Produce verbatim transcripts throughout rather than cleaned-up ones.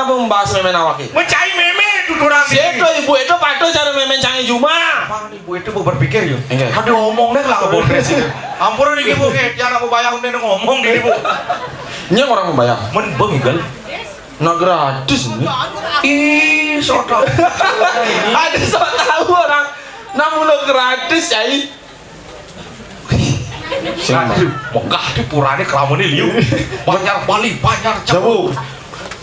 Apa membahas mémén awaké? Mencai mémé tuturang. Séto ibu itu patuh cara mémén cangé jumah. Apaan ibu itu mau berpikir yo? Enggak. Kan diomong deh lah ke Polres itu. Ampun niki Bu, nggih, tiang nak bayar udah ngomong di Bu. Nya orang membayar. Men bengigel. Nah gratis ini. Ih, sok tahu. Ada sok tahu orang. Nah mula gratis ai. Sing Aduh, megah di purane kelamuné liu. Banjar Bali, Banjar Jawa. Jawa.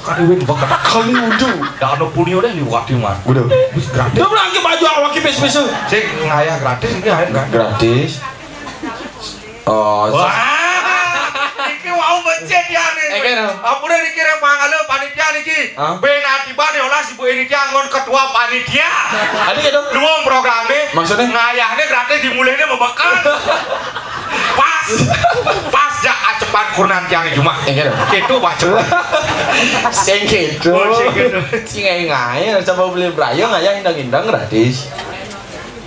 Kadiwin begetak kali unju. Dano punia deh liwati man. Udah. Wis gratis. Dia bilang ke baju awak ke pes-pes. Sing ngayah gratis ini ae kan. Gratis. Oh, wah. Iki wau becik ya nih. Eh, kan? Ampun dikira pangalo panitia niki. Hah? Ben ati bane olah si Bu Eni dia ngon ketua panitia. Ada gitu. Luang programnya. Maksudnya? Ngayahnya gratis dimulainya bebekan. Pas. Pas ya acepan kurnan tiang cuma. Eh, gitu. Itu wah cepat. Sing gitu. Oh, sing gitu. Sing ngai-ngai, coba beli brayo ngayah indang-indang gratis.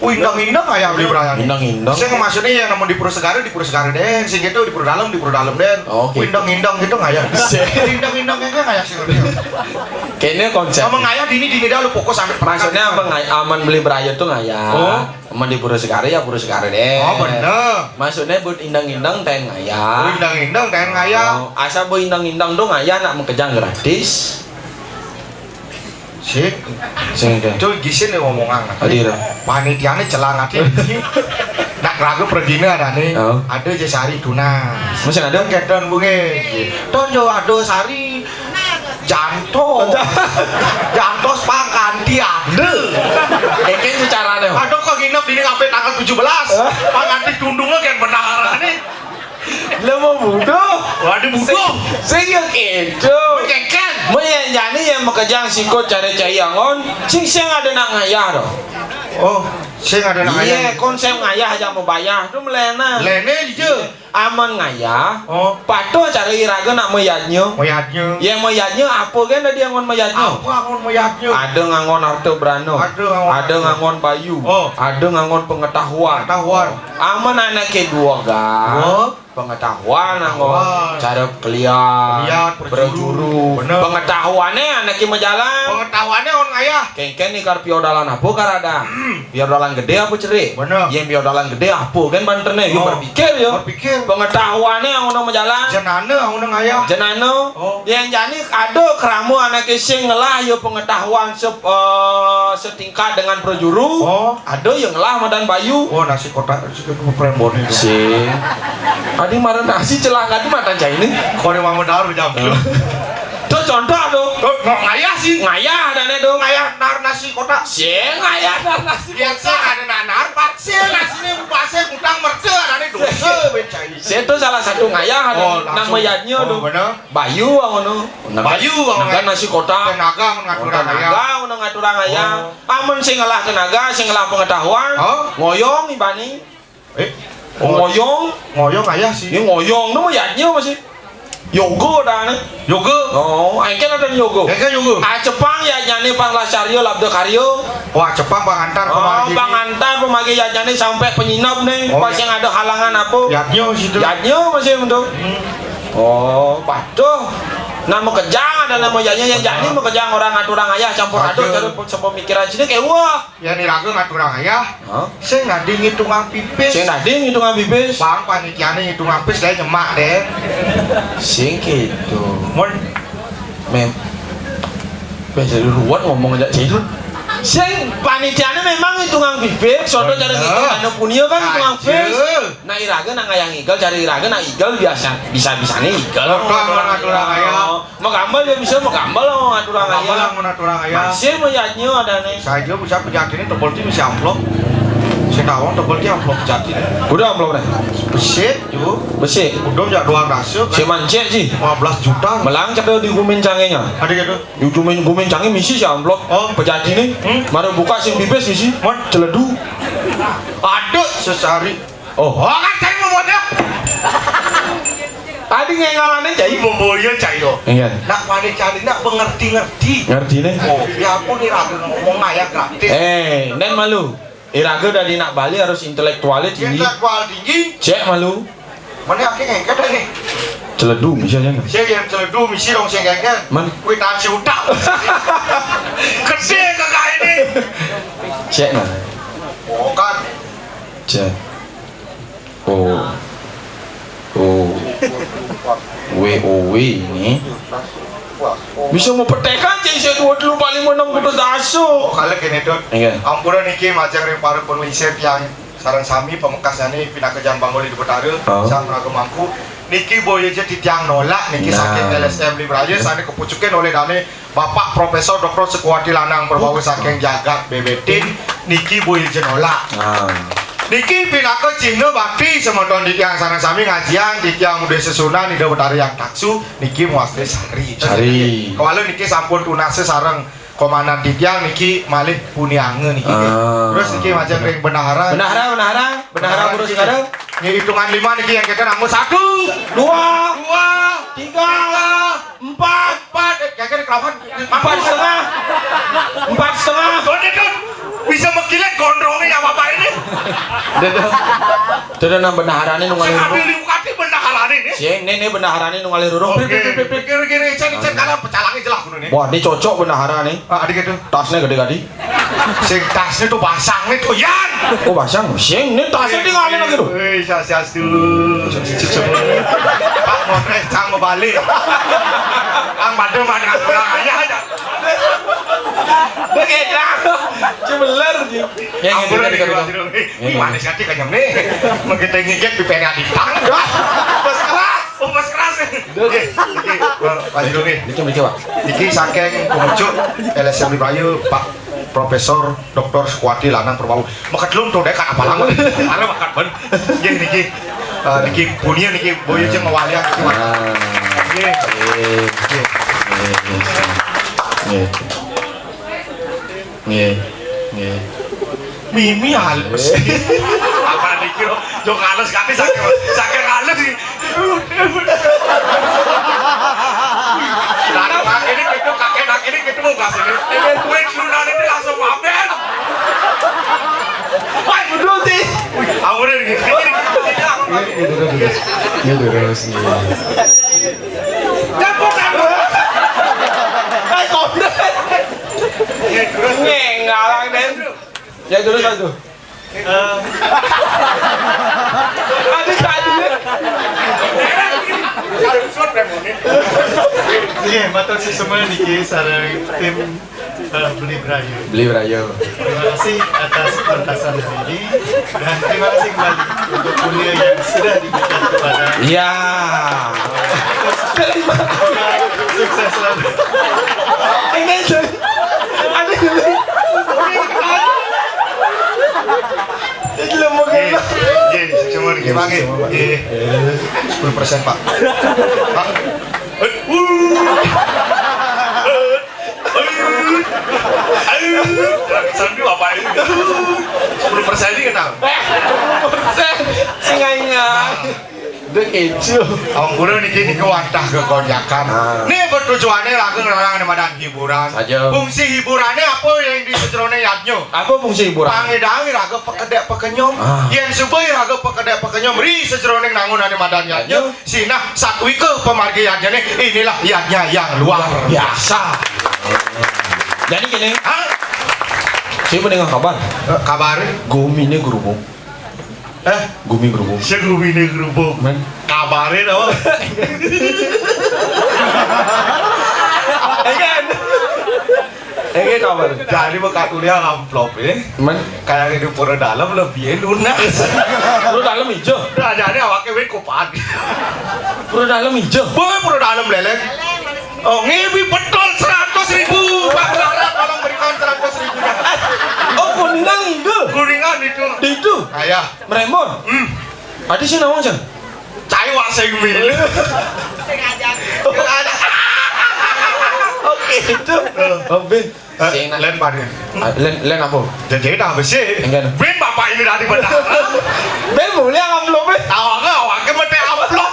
Oh, indang-indang ngayah beli brayo. Indang-indang. Saya maksudnya ya namun di Pura Segara, di Pura Segara deh. Sing gitu di Pura Dalam, di Pura Dalam deh. Oke. Oh, indang-indang gitu ngayah. Indang-indang kayak ngayah sih. Kayaknya konsep. Sama ngayah dini dini dah lu fokus sampai maksudnya apa ngai aman beli brayo tuh ngayah. Oh. Aman di Pura Segara ya Pura Segara deh. Oh, bener. Maksudnya buat indang-indang ten ngayah. Oh, indang-indang ten ngayah. Oh, asal buat indang-indang dong ngayah nak makejang gratis. Sik. Sing itu. Itu gisin nih omongan. Adi itu. Panitiane celang ati. Nak ragu pergina ada nih. Oh. Ada je sari tunas. Masih ada? Keton bunge. Ton jo ada sari jantos. Jantos pangkanti ada. Engke itu carane. Aduh kok nginep dini sampai tanggal tujuh belas. Pangkanti tundungnya kayak benar nih. Lah mau butuh. Waduh butuh. Sing ya gitu. Kengken. Mau yang jani yang makejang sikut cara cai angon. Sing sing ada nak ngayah doh. Oh, sing ada nak ngayah. Iya, kon sing ngayah aja mau bayar. Tuh melena. Lene aja. Aman ngayah. Oh. Patuh cara iraga nak mayadnya. Mayadnya. Ya mayadnya apa kan tadi angon mayadnya? Apa angon mayadnya? Ada ngangon harta berana. Ada ngangon. Ada ngangon bayu. Oh. Ada ngangon pengetahuan. Pengetahuan. Aman anak kedua ga. Oh. Pengetahuan anggo cara keliat, keliat, berjuru. Berjuru. Bener. Pengetahuannya anak ki majalan. Pengetahuannya on ngayah. Kengken nih kar piodalan apa kar ada? Hmm. Piodalan gede apa cerik? Bener. Yang piodalan gede apa kan banterne? Yuk oh, berpikir ya. Berpikir. Pengetahuannya anggo majalan. Jenana anggo ngayah. Jenana. Oh. Yang jani ada keramu anak sing ngelah ya pengetahuan sep, eh, setingkat dengan berjuru. Oh. Ada yang ngelah madan bayu. Oh, nasi kotak. Sing. Adi mara nasi celangan di mata cai ini. Kau ni mama daru jam tu. Tuh contoh tuh. Tuh, mau ngayah sih. Ngayah ada nih dong. Ngayah nar nasi kotak. Sing ngayah nar nasi. Biasa ada nak nar paksa nasi ni paksa utang merca ada nih dosa ben cai. Saya tuh salah satu ngayah ada. Oh, nama yadnya tuh. Benar. Bayu angono. Bayu angono. Nasi kotak. Tenaga ngatur ngayah. Tenaga ngatur ngayah. Oh. Amun sing ngelah tenaga, sing ngelah pengetahuan, ngoyong ibani. Eh, ngoyong, ngoyong ayah sih. Ini ngoyong tuh yadnya masih. Yoga dah nih. Yoga. Oh, engke ada yoga. Engke yoga. Ah, Jepang ya nyane pang lasaryo labda karyo. Wah, Jepang pangantar pemagi. Pangantar pemagi ya nyane sampai penyinap nih. Oh, pas yang ada halangan apa? Yadnya situ. Yadnya masih untuk. Hmm. Oh, patuh. Nah, mau kejang ada nama yadnya yang jadi mau kejang orang ngatur orang ayah campur aduk terus sepemikiran sini kayak wah. Ya ni raga ngaturang ayah. Hah? Sing dadi ngitungang pipis. Sing dadi ngitungang pipis. Bang panitiane ngitungang pipis kae nyemak deh. Sing gitu. Mun mem Wes jadi ruwet ngomong aja sih. Sing panitiane memang ngitungang pipis, soto cara ngitung anu punia kan ngitungang pipis. Nah iraga nak ngayang igel, cari iraga nak igel biasa bisa-bisane igel. Ngaturang ayah. Magambal ya bisa magambal lah ngaturang ayah. Magambal lah ngaturang ayah. Masih mah yadnya ada nih. Saya juga bisa pejatin ini tebel ti masih amplop. Saya tawang tebel ti amplop pejatin. Udah amplop nih. Besit juga. Besit. Udah jak dua ratus. Si mancek sih. Lima belas juta. Melang cepet di gumin cangenya. Ada gitu. Di gumin gumin cange misi si amplop. Oh. Pejatin nih. Hmm? Mari buka sing pipis misi. Mon. Celedu. Aduh sesari. Oh. Oh kan saya mau modal. Adi ngengalannya cai. Boboyo cayo. Iya. Nak pada cari nak mengerti-ngerti. Ngerti nih. Oh, ya ampun nih ragu ngomong ayah gratis. Eh, nen malu. Iraga dari nak Bali harus intelektualnya tinggi. Intelektual tinggi. Cek malu. Mana akhirnya ngeket nih. Celedu, misalnya. Sing yang celedu, misi dong sing kengken. Man? Kwitansi utang. Gedé kagak ini. Cek nah. Oh, kan. Cek. Oh. Oh. W O W ini. Bisa mau petekan, cek, saya dua dulu paling menang kudu tasu. Oh, kalau gini, Dut. Iya. Ampura niki majeng ring para penglingsir yang sareng sami pamekasnyané pinaka jam bangun di Betara, oh, sang raga mangku. Niki boya ja titiang nolak niki, nah, saking L S M Libraya sané kepucukin olih dané Bapak Profesor Doktor Sekuati Lanang Prabawa saking jagat Bebetin, niki boya ja nolak. Nah. Niki pinaka cihna bakti semeton titiang sareng sami ngajiang titiang udah sesunan Ida Betara yang taksu, niki muastra sari. Sari. Kawala niki sampun tunas sareng Komandan titiang niki malih punianga niki. Ah. Terus niki majeng ring bendahara. Bendahara, bendahara, bendahara. Bendahara purus niki. Sekarang. Nggih, hitungan lima niki yang kita namun satu, dua, dua, tiga, tiga, empat, empat, eh, kira-kira kelawan. Empat setengah. Empat setengah. Soalnya kan bisa mengkilat gondrongnya apa-apa ini. Dadah. Dadah nang bendaharané nu ngalih rurung. Sing ambil di bendaharané nih. Sing, nih, nih bendaharané nu ngalih rurung. Oke. Pir, pir, pir, pir. Kira-kira cek, cek, kalau pecalangnya jelas kudu nih. Wah, ini cocok bendahara nih. Ah, adik itu. Tasnya gede kali. Sing tasnya tuh pasang nih tuh, Yan. Oh, pasang. Sing, ini tasnya tinggalin lagi tuh. Wih, swastiastu. Pak Montres cang mau balik. Ang pada mana kurang aja aja. Begitu. Cebeler, Ji. Ya, ya, ampun, ya, ya, ya, ya. Ini mana sih hati kenyang nih? Begitu ngigit di pena di tang. Bos keras. Oh, bos keras. Oke, oke. Pak Jero, oke. Niki, niki, Pak. Niki saking pemucuk L S M Libraya, Pak Profesor Doktor Sekuati Lanang Prabawa. Makat lum tuh dekat apa lama? Ada makat ben. Nggih niki. Eh, niki punia niki boyo jeung ngawalian niki, Pak. Ah. Nggih. Nggih. Nggih. Nggih. Nggih. Nggih. Mimi halus. Apa niki lo? Jok halus kami saking, saking halus iki. Lah, kakek ini gitu, kakek nak ini gitu mau kasih ini. Wih, lu nanti langsung maben. Wah, betul sih. Awalnya gitu. Ini, ini, ini, ini terus. Ini terus. Dapur, dapur. Eh, kok. Ini terus. Nih, ngalang, Den. Ya, terus aja. Eh. Aduh, aduh. Iya, matur susuman niki sareng tim, eh, Beli Berayu. Beli Berayu. Terima kasih atas pentasan hari ini dan terima kasih kembali untuk punya yang sudah diberikan kepada. Iya. Terima kasih. Sukses selalu. Ini aduh. Itu lembut. Nggih, nggih, sukses mawon nggih, Pak, nggih. Nggih. Sepuluh persen, Pak. Pak. Eh, uh. Eh, eh, eh. Sambil Bapak ini. Sepuluh persen ini kenal. Eh, sepuluh persen. Sing aing. Udah keju. Ampura niki, niki wantah kekonjakan. Ah. Nih bertujuannya lagu ngelarang ada madan hiburan. Saja. Fungsi hiburannya apa yang di sejerone yadnya? Apa fungsi hiburan? Pangedang raga pekedek pekenyom. Ah. Yen subuh raga pekedek pekenyom ri sejerone nangun ada madan yadnya. Yadnya. Sinah satwika pemargi yadnya nih. Inilah yadnya yang luar biasa. Jadi gini. Hah? Siapa dengar kabar? Eh, kabar? Gumi ini gerubung. Eh, gumi gerubung. Sing gumine gerubung. Men. Kabare apa? Enggak. Enggak kabar. Jadi buka kuliah amplop ya. Men. Kayak di pura dalam lebih lunas. Pura dalam hijau. Nah, jadi awaknya wit kopan. Pura dalam hijau. Boy, pura dalam leleng. Oh, ngipi betul seratus ribu, Pak Lara, tolong berikan seratus ribunya. Oh, Kuningan itu. Kuningan itu. Di itu. Ayah. Merembon. Hmm. Adi sing nawang, Cang? Cai wak sing milih. Oke, itu. Oke. Eh, sing na- len pada. Ah, len, len apa? Jadi dah besi. Enggak. Ben bapak ini dari bendahara. Ben boleh amplop, eh? Awak ke, awak ke mete amplop.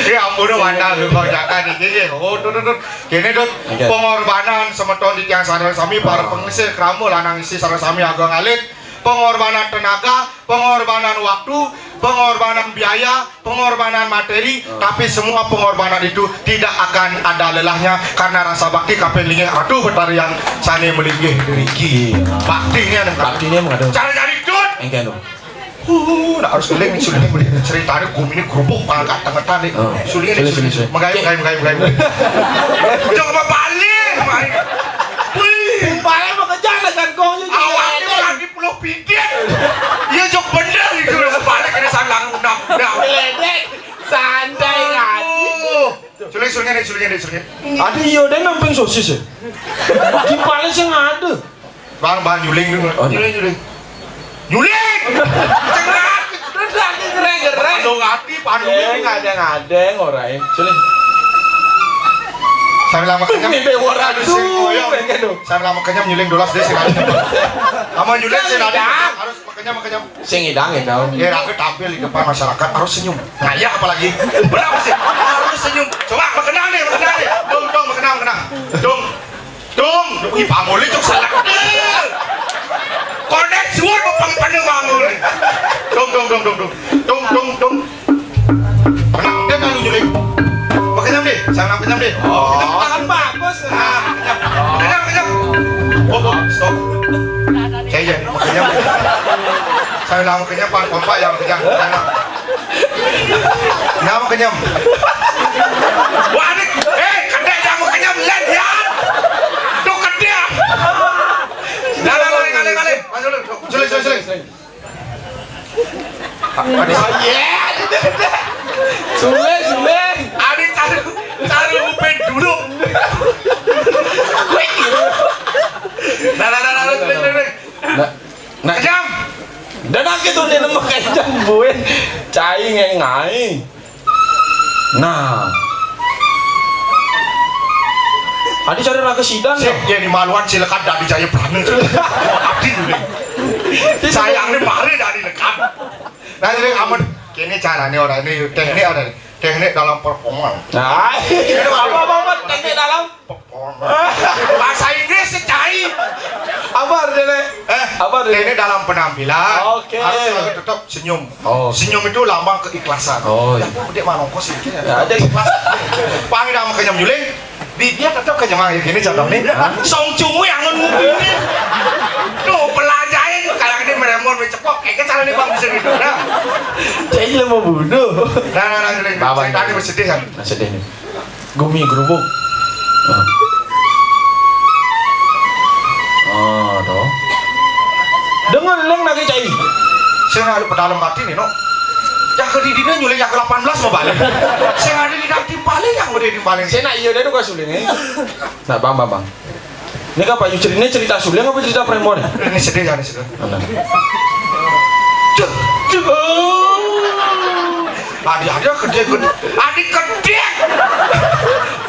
Ya ampun, mana lu kau jangan ini. Oh, tuh, tuh, tuh. Kene, Dut, enggak. Pengorbanan semeton di tiang sareng sami, para pengisi krama lanang isi sareng sami agung alit. Pengorbanan tenaga, pengorbanan waktu, pengorbanan biaya, pengorbanan materi, tapi semua pengorbanan itu tidak akan ada lelahnya karena rasa bakti kaping linggih Ratu Betari yang sané malinggih ngriki. Baktiné nang Baktiné mengadu. Cara jadi dut. Engké lho. Uh, nak harus ngeling nih, suling nih, boleh ceritanya gumi ini kerupuk pangkat tengetan nih. Oh. Suling nih, suling, suling, suling. Suling. Megai, megai, megai, megai, megai. Jangan balik, mai. Wih. Balik mau kejar dengan kong, yuk, awak ini lagi puluh pitik. Iya, jok bener itu. Balik ini sang lang undang, undang. Geledek, santai aja. Aduh. Suling, sulingnya nih, sulingnya nih, sulingnya. Ada iya deh namping sosis ya. Di paling sing ada. Bang, bang, nyuling dulu. Oh, nyuling, nyuling. Nyuling! Cengat! Terus lagi ngereng-ngereng. Pandung hati, pandung. Eh, ngadeng-ngadeng, ora, eh. Suling. Sambil lama kenyam. Ini deh, ora, aduh, sing ngoyong. Pengen dong. Sambil lama kenyam, nyuling dolas deh, sing ada. Sama nyuling, sing ada. Harus makenyam, makenyam. Sing idang, idang. Ya, aku tampil di depan masyarakat, harus senyum. Ngayah apalagi. Berapa sih? Harus senyum. Coba, makenyam deh, makenyam deh. Dong, dong, makenyam, makenyam. Dong. Dong, ih, pamuli cuk salah. Konek suwun pempene pamuli. Dong, dong, dong, dong, dong. Dong, dong, dong. Menang dia kan nyuling. Pakai nyam deh, saya pakai nyam deh. Oh, tangan bagus. Nah, pakai nyam. Pakai nyam, pakai nyam. Oh, oh, stop. Saya ya, pakai nyam. Saya ulang pakai nyam, Pak, Pak, yang pakai nyam. Kenapa kenyam? Wah, ini, eh, kedek yang mau kenyam, lihat, ya. Tuh, kedek. Dah, dah, dah, ngalih, ngalih. Mas Ulun, suling, suling, suling. Ada. Oh, iya. Suling, suling. Ada, cari, cari upin dulu. Dah, dah, dah, dah, suling, suling, suling. Nah, nah. Kenyam. Dan aku tuh nih nemu kayak jambuin. Cai ngengai. Nah. Adi cari raga sidang. Sip, ya? Ya, di maluan silakan dari Jaya Prana. Adi dulu. Sayang nih, mari dari lekan. Nah, ini aman. Kene carane ora, ini teknik ada. Teknik dalam performa. Nah, apa, apa, apa? Teknik dalam performa. Bahasa Inggris secai. Apa artinya? Eh, apa artinya? Teknik dalam penampilan. Oke. Harus selalu tetap senyum. Oh. Senyum itu lambang keikhlasan. Oh, iya. Ya, dia manongko sih, ya. Ya, ada ikhlas. Panggil nama kenyam juling. Di dia tetap kenyam gini contoh nih. Hah? Song Chung Wei angon nguping nih. Tuh, pelajarin kayak ini meremon, mecepok. Kayak cara nih, Bang, bisa gitu. Nah. Jadi lo mau bunuh. Nah, nah, nah, juling. Bapak. Saya tadi bersedih kan. Nah, sedih nih. Gumi gerubuk. Nah. Oh, tuh. Dengar leng lagi cai. Sing ada pedalem hati nih, no. Yang ke di dina nyuling yang ke delapan belas mau balik. Sing ada di nanti balik yang udah di balik. Saya nak iya deh tuh kasuling, eh. Nah, bang, bang, bang. Ini kan Pak Yusri, ini cerita suling apa cerita premon? Ini sedih ya, ini sedih. Mana? Cuk, cuk. Adi ada gede, gede. Adi gede.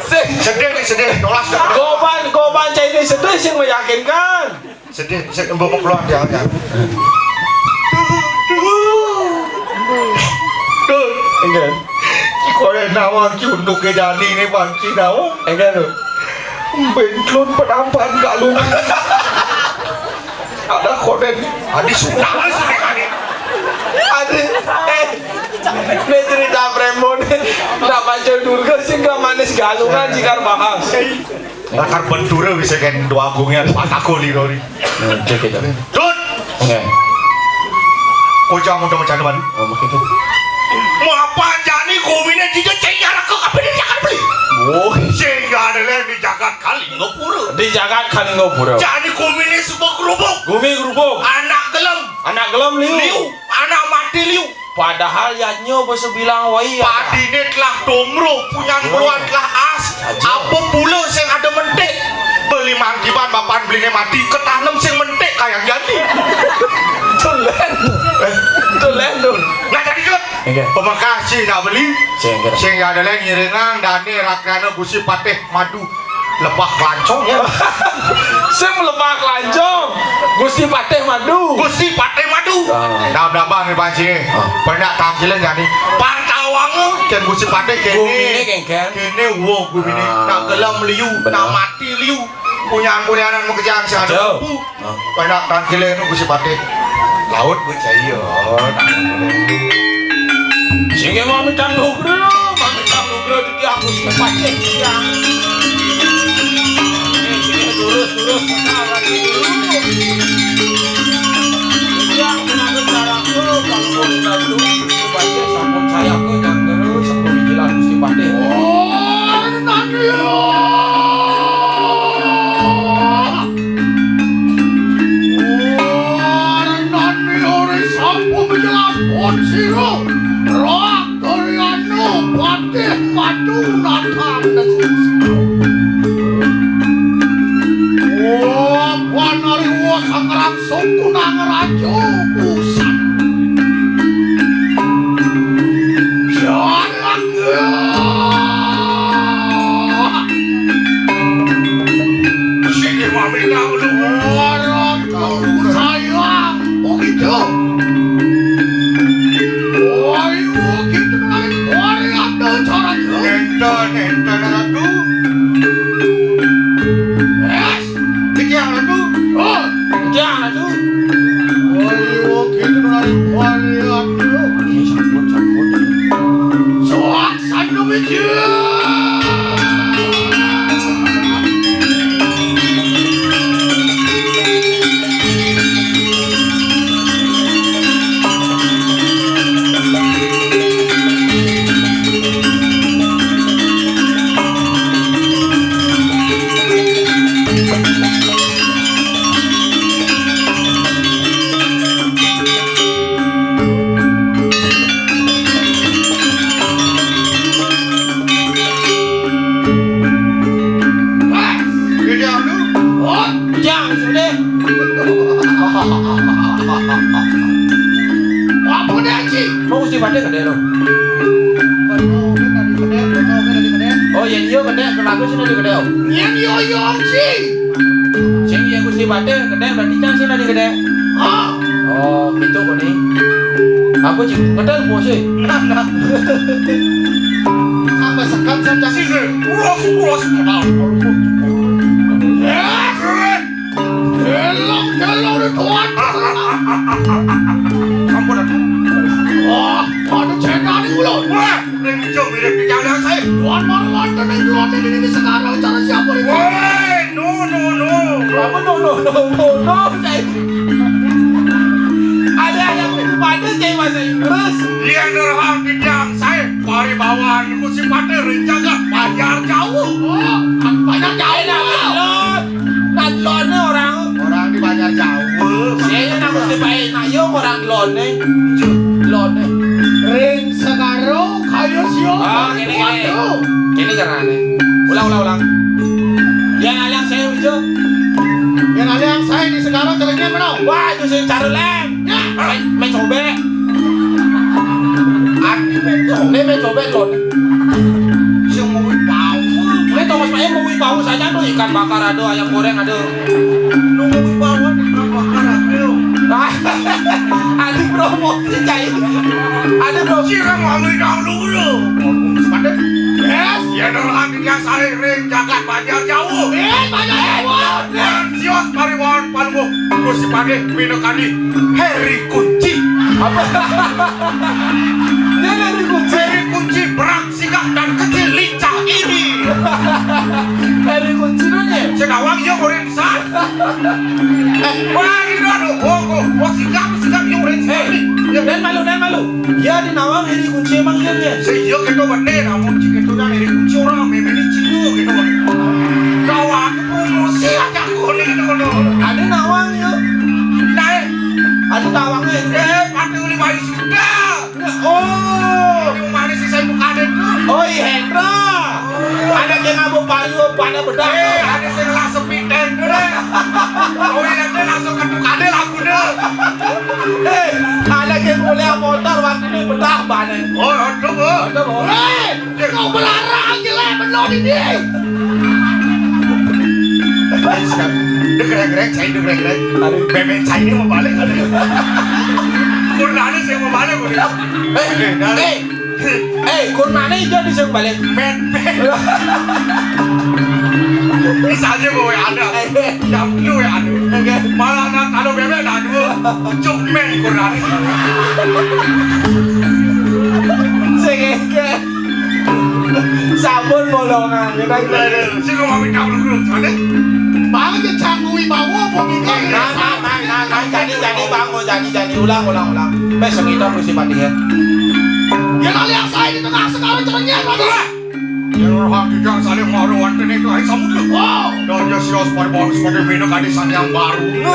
Sing. Sedih nih, sedih. Tolas. Goban, goban cai ini sedih sing meyakinkan. Sedih, sedih, mbok keluar dia, ya. Tuh, enggak. Ki koyo nawang ki unduke Dani ne, Bang, ki nawang. Enggak, lho. Bentlon penampan gak lu. Ada koden. Adi sudah, sudah, Adi. Adi, eh, ini cerita premon. Ndak pancen durga sing gak manis galungan jika bahas. Lakar bentura bisa kan dua agungnya Pak Kakoli Rori. Nah, cek itu. Dut! Oke. Kocang udah macam mana? Oh, makin tuh. Mau apa jani gumine jika cek jarak ke kapan ini akan beli? Oh. Sehingga ada lain di jagat Kalingapura. Di jagat Kalingapura. Jani gumine suba gerubuk. Gumi gerubuk. Anak gelem. Anak gelem liu. Liu. Anak mati liu. Padahal ya nyo bisa bilang wai ya. Padine telah domro, punyan beruan telah as. Aja. Apa pula sing ada mentik? Beli mangkiban bapan beline mati, ketanem sing mentik kayang jadi. Tulen. Eh. Tulen tuh. Nah, jadi, Jut. Oke. Pemekas si nak beli. Sing kira. Sing ada lain ngiringang dane rakrana Gusti Patih Madu. Lebah kelancong ya. Sing lebah kelancong. Gusti Patih Madu. Gusti Patih Madu. Ah. Nah, berapa nih panci? Ah. Banyak tangkilan ya nih. Pantawang kan Gusti Patih kene. Gumine kengken. Kene wo gumine. Ah. Nak gelem liu, benar. Nak mati liu. Punyan-punyanan mau kejang sing ada. Jauh. Lembu. Ah. Banyak tangkilan Gusti Patih. Laut becaya. Sing mamitang lugra, mamitang lugra titiang Gusti Patih titiang. Sing, sing, durus, durus, benar lagi dulu. Titiang menawi caraka, Palungguh Ratu, Gusti Patih sampun sayaka nyangkara, sampun dijilan Gusti Patih. Oh, Arnandia! Warnane ora sampun nyelaput sira, Rakaryana Patih Madunatan. Oh, panariwa sangrang sungkunang raja pusat. Jalan. Sing mamitang lugra. Ora tau sayang. Oh gitu. Ayo gitu, menawi ora ada caranya. Enten, enten, Ratu. Yes. Iki yang Ratu. Oh, iki yang Ratu. Ayo gitu, menawi ora ada. Iya, sampun, sampun. Soak sandu biji. Wah, gedhe anu. Oh, jang sudah. Apa nek, Ci? Mau Gusti Patih gedhe lho. Betul, kan tadi gedhe, betul, kan tadi gedhe. Oh, yen iya gedhe, kenaku sing tadi gedhe. Yen yo yo, Ci. Sing yen Gusti Patih gedhe berarti cang sing tadi gedhe. Ah. Oh, gitu kok nih. Aku sing gedhe bose. Nah, nah. Sampai sekat saja sih. Ulas, ulas. Yes. Delong, delong, Tuan. Ampun, aduh. Wah, ada cetan di mulut. Wah, ning ijo mirip iki kalian saya. Tuan mau wonten ning luar negeri ini sekarang cara siapa itu? Woi, no, no, no. Apa no, no, no, no, no, saya. Ada yang pada saya bahasa Inggris. Iya, nerang tidak saya. Paribawan niku sipate ring jagat Banjar Jawa. Oh, Banjar Jawa. Enak, Lon. Nah, Lone orang. Orang di Banjar Jawa. Saya nak mesti baik, nak yo orang Lone. Lone. Ring Segaro, kayu sio. Ah, ini, ini. Waduh. Ini carane. Ulang, ulang, ulang. Ya, aliang saya, Wijo. Ya, aliang saya di Segaro, caranya mana? Wah, itu sing cara lem. Ya. Main, main cobek. Aku main cobek, main cobek, Lon. Sing mau bau. Ini Thomas Main mau bau saja tuh, ikan bakar ada, ayam goreng ada. Nunggu bawah di bakar aku. Ada promosi, cai. Ada promosi. Sirang wangi dahulu. Yes. Ya, dalam hati saya ring jagat Banjar Jawa. Eh, Banjar Jawa. Dan sios pariwan palungguh. Terus si Pade, Winokadi. Heri Kunci. Apa? Dia Heri Kunci. Heri Kunci, berat, sigap, dan kecil, lincah ini. Heri Kunci dulu ya? Sedawang, ya, goreng besar. Eh, wah, ini aduh, oh, oh, oh, sigap, sigap, ya, goreng besar. Eh, ini. Ya. Dan malu, dan malu. Ya, di nawang Heri Kunci emang iya, ya. Sing iya kita bener, namun cik itu kan Heri Kunci orang, memang ini cik itu, gitu. Nawang itu promosi aja, aku ini, gitu, gitu. Ada nawang, ya. Nah, eh. Ada nawangnya, ya. Eh, mati uli bayi sudah. Oh. Ini manis sih saya bukain tuh. Oh, iya, Hendra. Ada yang ngabuk payu, pada bedah. Eh, ada saya langsung pindah, gitu deh. Oh, iya, dia langsung ketuk ada lagu deh. Eh, ada yang kuliah motor waktu ini bedah, bane. Oh, aduh, Bu. Aduh, Bu. Hei, kau melarang jelek benar ini. Degrek-grek, saya degrek-grek. Aduh. Bebek saya ini mau balik, aduh. Kurnanis yang mau balik, Bu. Eh, eh, eh, Kurnane ijo di sing balik. Men, men. Bisa aja gue ada. Jam dulu ya, aduh. Oke. Malah nak kalau bebek dah dua. Cuk men kurang. Sing engke. Sampun bolongan, kita iki. Sing ngomong tahu dulu, soalnya. Bang, ya canggu wibawa, apa gitu? Nah, nah, nah, nah, nah, jadi, jadi, Bang, mau jadi, jadi. Ulang, ulang, ulang. Wis, sekitar Gusti Patih ya. Ya, kali yang saya di tengah sekarang cerenyah, Pak. Wah! Yen ora hak dijang saling maro wonten ing tengahing samudra. Wow. Dan ya sios parbon seperti mino kadi sang yang baru. Oi,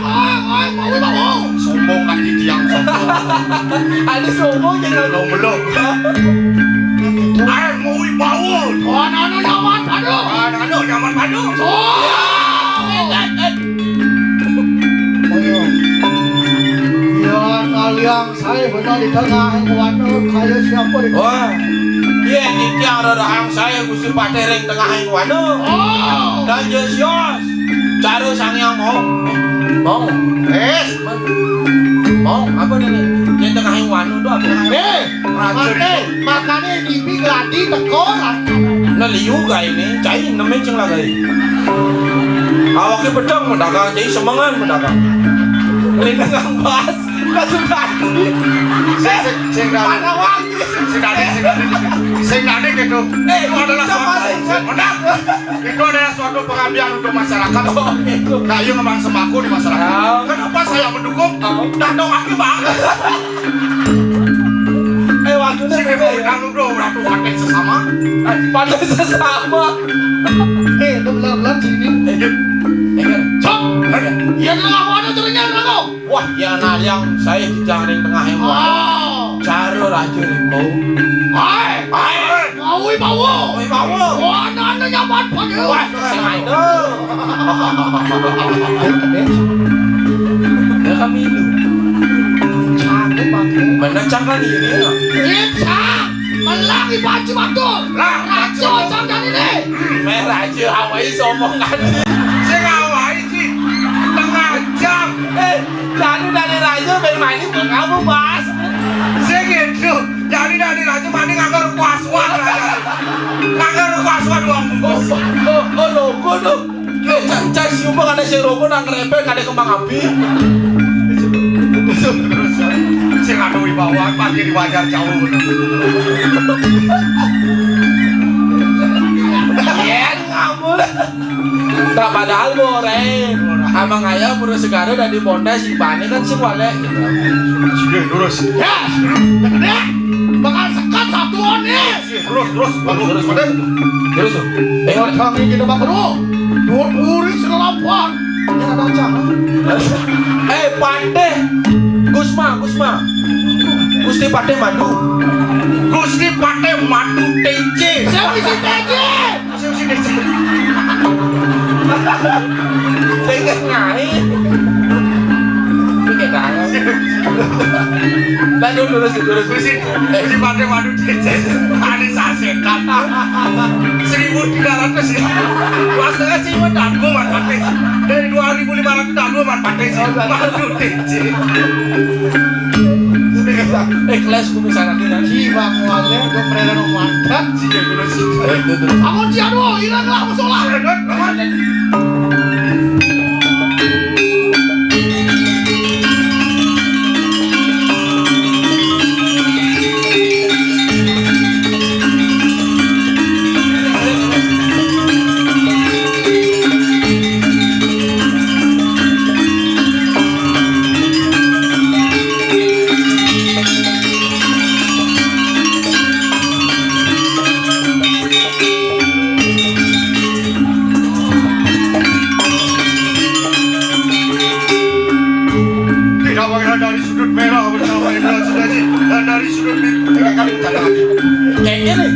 oi, oi, mau mau. Sombong kan di tiang sombong. Ada sombong jangan. Lo melok. Ayo mau mau. Oh, anak-anak nyaman, aduh. Anak-anak nyaman, aduh. Oh. Iya, kalian saya benar di tengah yang warna kaya siapa di. Wah, iya, titiang rerahang saya Gusti Patih ring tengahing wanu. Oh. Dan Yosios, cara Sang Hyang Maung. Maung. Eh, Maung, apa nih? Yang tengahing wanu itu apa? Eh, Raja. Makane, makane Bibi gladi teko lah. Nah, liu gak ini, cai nemen sing lagi. Awaknya pedang mendagang, cai semengan mendagang. Lindang bahas. Bukan sudah. Sing, sing, sing, Dani. Mana wangi? Sing, Dani, sing, Dani. Sing, Dani gitu. Eh, itu adalah suatu, paling, Dani. Itu adalah suatu pengabdian untuk masyarakat. Oh, gitu. Nah, iya memang sembako di masyarakat. Ya. Kenapa saya mendukung? Oh. Dah dong, aku, Bang. Eh, waktunya sing, beda, ya. Anu, bro, ratu pakai sesama. Eh, pakai sesama. Eh, itu benar-benar sini. Eh, Dut. Eh, kan? Cok. Eh. Iya, tengah anu, ceritanya, tengah. Wah, ya naliang saya di jaring tengah yang. Oh. Cara Raja Rimbo. Hai. Hai. Mau mau. Mau mau. Wah, anak-anak nyaman banget. Wah, sing ayo. Ya kami itu. Cakep banget. Bener cakep ini. Iya, cak. Melangi baju batur. Lah, raja macam dan ini. Meh raja awai sombong kan. Sing awai sih. Tengah jam. Eh, Danu dari raja ben main ini kamu bahas. Sing itu. Jadi dari raja mani nganggur kuas-kuas raja. Nganggur kuas-kuas uang bungkus. Oh, oh, oh, logo tuh. Eh, ca-, ca-, siapa kada sing rokok nang krepek kada kembang api. Sing anu wibawa pagi diwajar jauh. Yen ngambul. Tak padahal boren. Amang ayah pura segara dari Bonda si Bani kan si wale. Sini terus. Ya, ya. Bakal sekat satu nih. Terus, terus, terus, terus, terus. Terus, terus. Eh, kami kita bakal dulu. Dua puluh selapan. Ini ada acara. Eh, Patih. Gusma, Gusma. Gusti Patih Madu. Gusti Patih Madu T C. Siapa sih T C? Sing sing sing. Sing ngai. Iki dah. Lah, dulu, terus, terus. Terus, eh, si Patih Madu T C. Ada sasetan. Seribu tiga ratus ya. Dua setengah sih, Mas, tanggung, Mas, Patih. Dari dua ribu lima ratus tanggung, Mas, Patih sih. Madu T C. Ikhlas ku misalnya kan. Jiwa kuwale do prereno mantap. Iya, terus. Eh, itu, terus. Amun si anu, ilang lah musola. Tidak mengira dari sudut merah bersama Indra Sudaji dan dari sudut merah. Ini kali bercanda lagi. Kayak gini.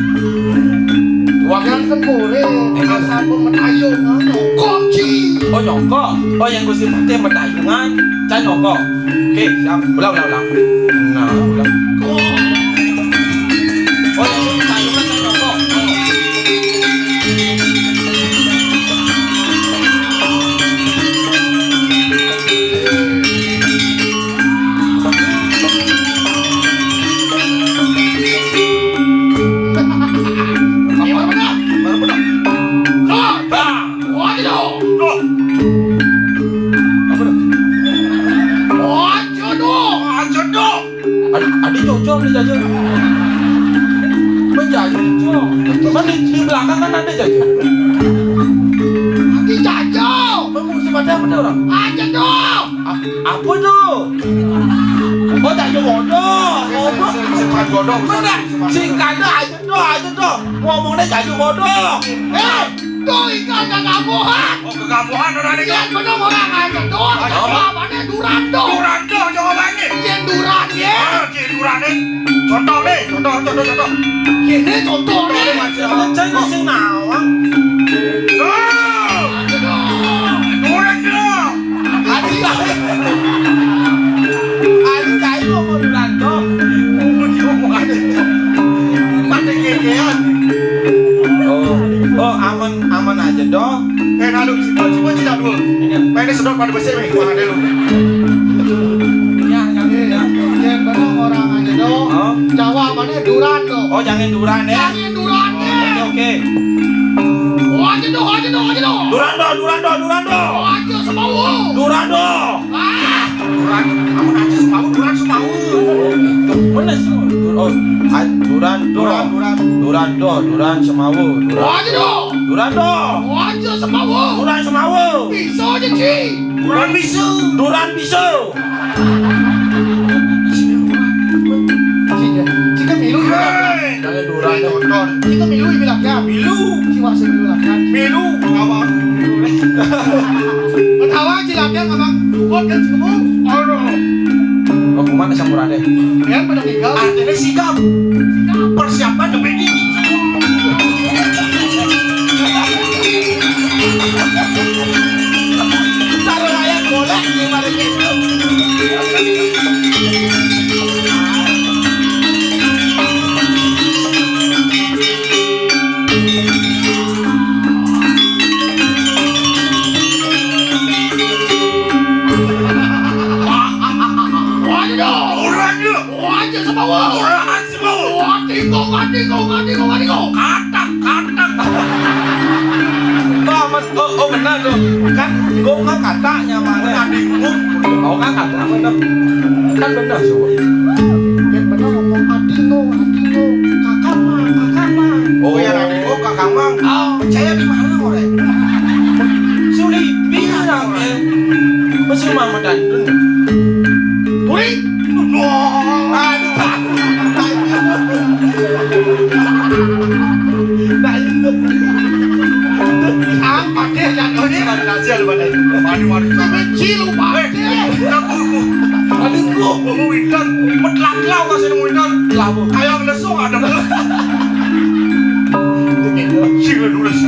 Wakil kan kempure, asal pemetayung, nyongkok, Ci. Oh, nyongkok. Oh, yang Gusti Patih metayungan, can nyongkok. Oke, siap. Ulang, ulang, ulang. Nah, ulang. Oh, yang Gusti Patih metayungan, can nyongkok. Iya, baru benar. Baru benar. Tuh, bang. Wah, gitu. Tuh. Apa tuh? Beli jajan. Menjajan. Cuman di, di belakang kan ada jajan. Di jajan. Mengungsi pada apa orang? Aja dong. A-, apa tu? Oh, jajan bodoh. Bodoh. Sing-, sing-, sing-, sing-, bodoh. Mana? Singkatnya aja dong, aja dong. Ngomongnya jajan bodoh. Eh, Tuh, ikan gagamuhan. Oh, gagamuhan orang ini. Yén bener orang aja tuh. Aja. Jawabannya Durando. Durando jawabannya. Yén Duran ya. Ah, Cik Duran nih. Contoh nih, contoh, contoh, contoh. Ini contoh nih. Contoh nih, Mas. Cek sing nawang. Tuh. Aduh. Duran dulu. Adi kai. Adi kai ngomong Duranto. Ngomong Adi. Mati gegean. Oh, oh, aman, aman aja, Doh. Eh, nah, lu, coba, coba, coba, dulu. Iya. Mainnya sedot pada besi, nih. Wah, ada lu. Iya, iya, iya. Yén bener orang aja, Doh. Oh. Jawabannya Duran, Doh. Oh, jangan Duran, ya. Jangan Duran, ya. Oke, oke. Oh, aja, Doh, aja, Doh, aja, Doh. Durando, Durando, Durando. Oh, aja, Semawu. Durando. Ah. Duran, amun aja Semawu, Duran Semawu. Oh, gitu. Bener sih. Oh, a-, Duran, Duran, Duran. Duran, Duran, Duran Semawu, Duran. Oh, aja dong. Durando. Oh, aja Semawu. Duran Semawu. Bisa aja, Ci. Duran bisu. Duran bisu. Ci, ya. Ci kan milu, ya. Hei. Jangan Duran, ya. Kotor. Ci kan milu, ibi latihan. Milu. Ci masih milu latihan. Milu. Apa? Milu. Betawa, Ci latihan, Abang. Kuat kan, Ci, kamu? Aduh. Oh, kuman asam uratnya. Ya, pada tinggal. Artinya sigap. Sigap. Persiapan demi ini. Taruh ayam golek di mana gitu. Waduh, orang dia. Wah, aja sama wah. Orang Wah, tingkong, wah, tingkong, wah, tingkong, wah, tingkong. Katak, katak. Oh, amat, oh, oh, benar tuh. Kan, gua kan kataknya mana? Benar, tingkong. Oh, kan katak, benar. Kan benar, coba. Kan benar ngomong, "Atingkong, atingkong. Kakak mah, kakak mah." Oh, ya, atingkong, kakak mah. Oh. Percaya di mana, orang? Sulit, bilang, ya. Masih mau datang. Turi. Aduh. Apa deh jatuhnya? Waduh, waduh. Kecil, Pak. Aduh, gua mau Widan. Metlak-lak masih mau Widan. Kayak ngelesung ada. Sing nulis.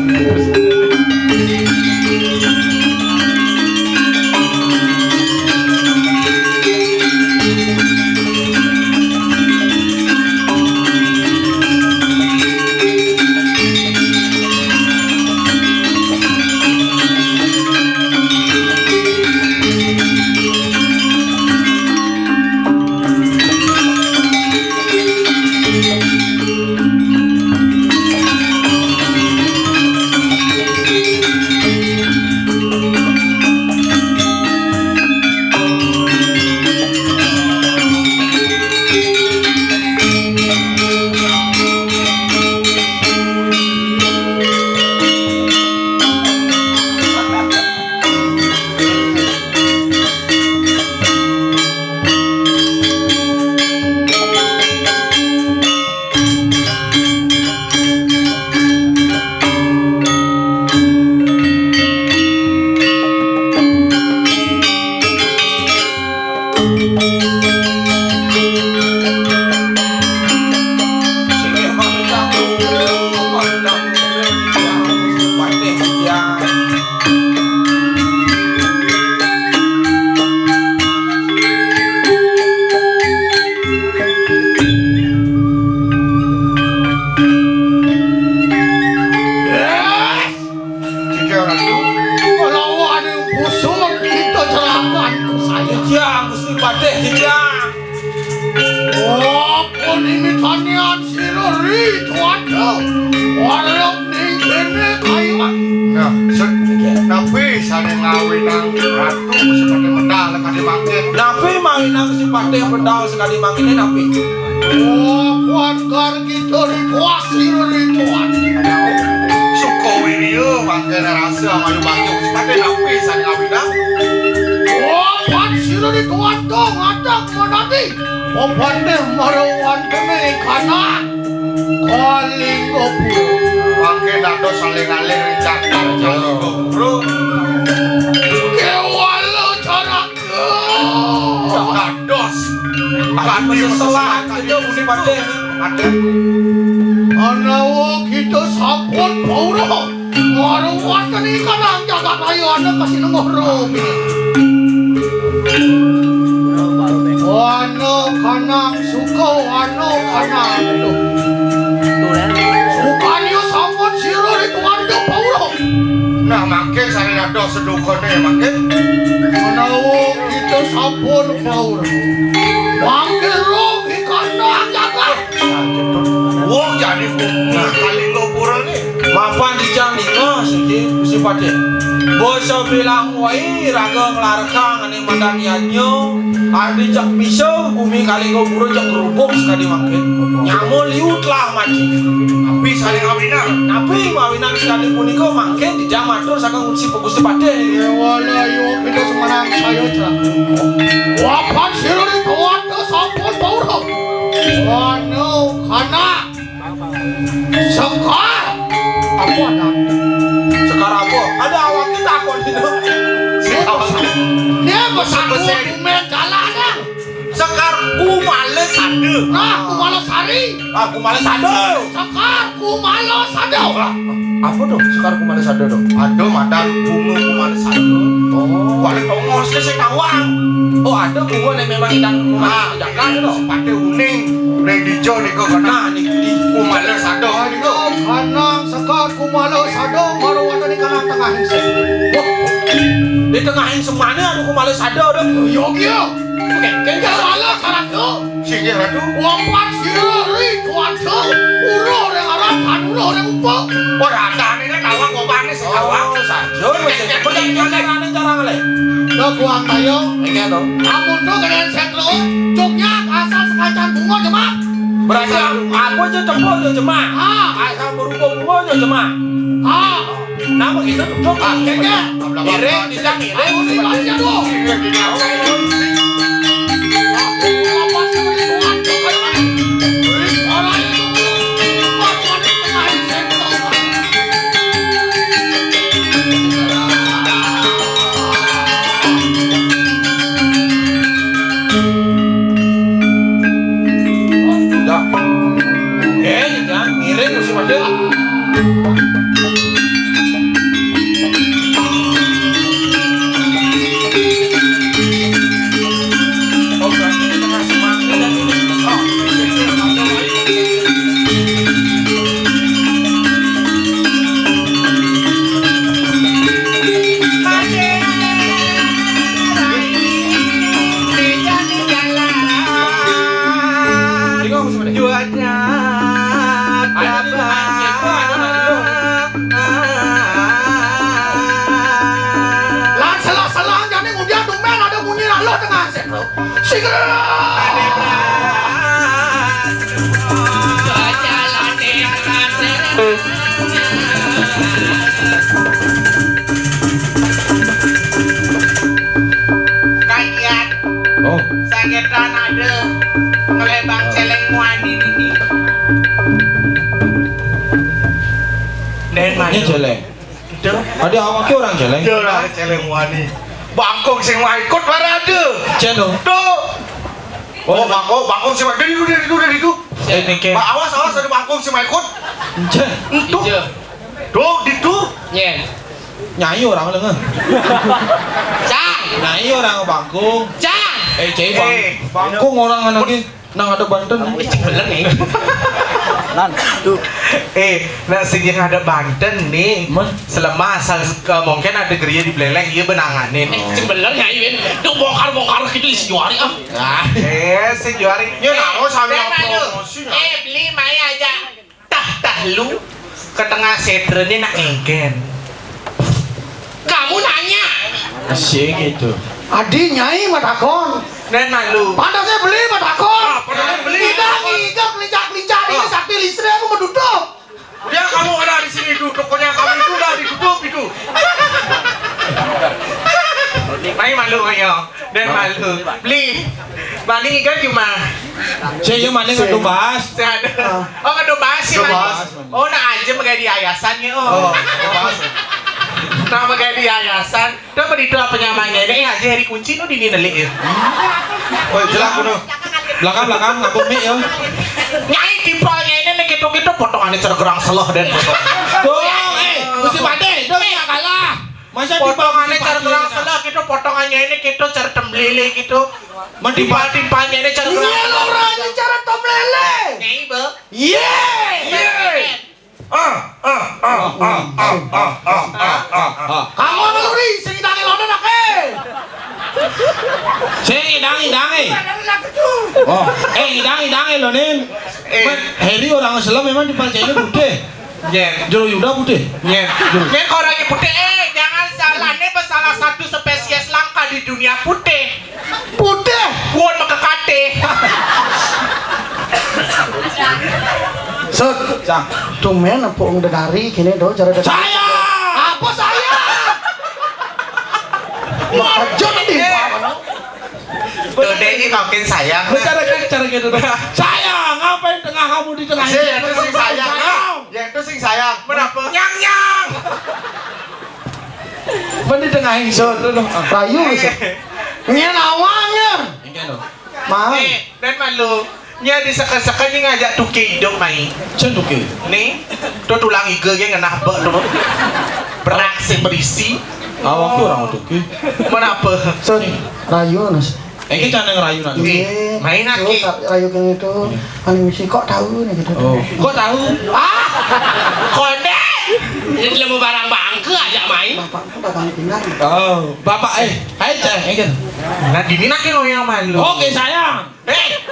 Yes! Jika orang itu melawan musuh kita, jerakan ku saya. Jejak, Gusti Patih, jejak. Wapun imitanian sira ri tuatu. Warlok ning kene kayuan. Nah, set. Nah, Wih, sané ngawinang ratu, Gusti Patih medal sakadi mangkin. Napi mawinang Gusti Patih medal sakadi mangkin, napi? Oh, buat gargi dari kuas sira rituan. Suka wirya, mangkin rasa mayu-mayu, Gusti Patih napi sané ngawinang? Oh, buat sira rituan to ngadeg menadi. Oh, Patih maruan kene kana. Kalingga Pura. Mangke dados saling alih ring cagar Kalingga Pura. Kewala caraka. Dados. Kami meseselan kita, Gusti Patih. Ada. Anawa kita sampun pura. Maruwateni kanang jagat raya ana kasinengguh rumi. Ana kanang suka, ana kanang duh. Sukanya sampun sira rituan Paura. Nah, mangke sare dados sedukane mangke. Menawa kita sampun Paura. Mangke rugi kanang jagat. Wong jani bunga Kalingga Pura ni. Mapan dijang dingeh siki Gusti Patih. Basa bilang wai raga nglarekang ane madan yadnya, adi cek bisa gumi Kalingga Pura cek ngrubung sakadi mangkin. Nyama liu telah mati. Napi sane kawinan? Napi mawinan sakadi punika mangkin dijang matur saking Gusti Gusti Patih. Dewa layu kita semenang saya celaka. Wapat sira rituan sampun Paura. Wanu kana. Sekar. Apa ada? Sekar apa? Ada awake takon itu. Dia besar. Dia besar. Besar. Main jalan ya. Sekar Kumala Sada. Nah, Kumala Sari. Ah, Kumala Sada. Sekar Kumala Sada. Lah, apa tuh Sekar Kumala Sada tuh? Ada madan bunga Kumala Sada. Oh. Kuala tongos ke sing nawang. Oh, ada bunga yang memang idang Kumala Sada. Nah, Jakarta tuh. Sepatu kuning, ning dija nika kena. Nah, niki di Kumala Sada nika. Kanang Sekar Kumala Sada, maruwateni kanang tengahing sing. Wah, di tengahing semane ada Kumala Sada tuh. Yo, yo. Oke, kengke salah karatu. Singgih Ratu. Wapat sira ri kuwasa. Uruh ring aran, uruh ring upuk. Ora atane nek tawang kopane sing tawang. Oh, saja wis. Kengke, kengke, kengke. Carane, carane le. Lho, Buang Tayo. Ngene to. Amun to kalian setro, jognya asal sekacan bunga jemak. Berarti apa aja tempo yo jemak. Ah. Asal berupa bunga yo jemak. Ah. Nama kita duduk? Ah, kayaknya. Miring, tidak miring. Aku sih masih aduh. Dah. Eh, jangan miring, mesti pada. Lan selah-selah jane ngudian tumben ada bunyi laluh tengah sik, Bro. Sing. Kagiat. Oh. Sagetan ada ngelebang celeng muani ini. Den Ini mana? Celeng. Duh. Ada awake orang celeng. Duh, lah, celeng wani. Bangkung sing wae ikut ora ada. Cen, oh. Tuh. Oh, bangkung, bangkung sing wae. Dari itu, dari itu, dari itu. Eh, niki. Pak, awas, awas, ada bangkung sing wae ikut. Cen. Entuh. Iya. Duh, ditu. Nyen. Nyai orang lengan. Cang. Nyai orang bangkung. Cang. Eh, cai bang. Eh. Bangkung orang lagi. Nang ada banten. Cek bener nih. Nan, tuh. Eh, nah sing yang ada banten nih. Men. Selama asal ke mungkin ada geria di beleleng, iya benanganin. Eh, cek bener ya, Iwin. Tuh bongkar-bongkar gitu isi juari ah. Ah. Eh, si juari. Ya, eh, mau sambil eh, aduh. Promosi, nah. Eh, beli maya aja. Tah, tah lu ke tengah sedrene nak ngengken. Kamu nanya. Asik gitu. Adi Nyai matakon. Nen malu. Pantasnya beli matakon. Ah, pantasnya beli. Kita ngiga kelincah-kelincah di Ah. sakti listrik aku mau duduk. Ya, kamu ada di sini duduk, pokoknya kamu itu udah ditutup itu. Mai malu, ayo. Dan malu. Beli. Bani iga cuma. Saya yang mana nggak bahas? Saya ada. Oh, nggak bahas sih, Mas. Oh, nak aja megai di yayasan ya, oh. Oh, bahas. Nah, megai di yayasan. Tuh, apa itu apa nyamanya? Ini aja hari kunci nu di ini nelik ya. Oh, jelas kuno. Belakang, belakang, aku mik ya. Nyai timpalnya ini nih gitu-gitu potongannya cergerang seloh dan Tuh, eh, Gusti Patih, itu nggak kalah. Masa potongannya cergerang seloh gitu, potongannya ini gitu, cer temlele gitu. Timpal-timpalnya ini cergerang. Iya, lo orangnya cara temlele. Nyai, Bang. Iya. Iya. Ah, ah, ah, ah, ah, ah, ah, ah, ah, ah. Kamu ngeluri, sing idange lonen ake. Sing idange, idange. Oh, eh, idange, idange lonen. Eh. Heri orang Islam memang dipercaya putih. Nggih. Jero Yuda putih. Nggih. Nggih, orangnya putih. Eh, jangan salah. Ini salah satu spesies langka di dunia putih. Putih. Kuon mekekate. Sud, Cang. Tumben apa wong dedari kene do cara dedari. Saya. Apa saya? Makejut nih. Dode ini makin sayang. Cara, cara gitu. Sayang, ngapain tengah kamu di tengah? Sih, itu sing sayang. Ya, itu sing sayang. Kenapa? Nyang, nyang. Mending tengah ingsun. Rayu, Sud. Nyén awang, nyén. Engké lho. Mau. Eh, dan malu. Nya diseka-seka nya ngajak tuké hidup mai. Cén tuké. Nih, tuh tulang iga ge ngenah bek tuh. Berak sing berisi. Awak tuh orang tuké. Kenapa? Sud, rayu, Nus. Engké cara ngerayu nak. Iya. Main aki. Terus rayu kayak gitu. Paling mesti kok tahu nih gitu. Oh. Kok tahu? Ah! Konde. Ini lemu barang bangke aja main. Bapak tuh bakal pindah. Oh, bapak, eh, hai, Ceh, engké. Nah, dini nak lo yang malu. Oke, sayang. Eh.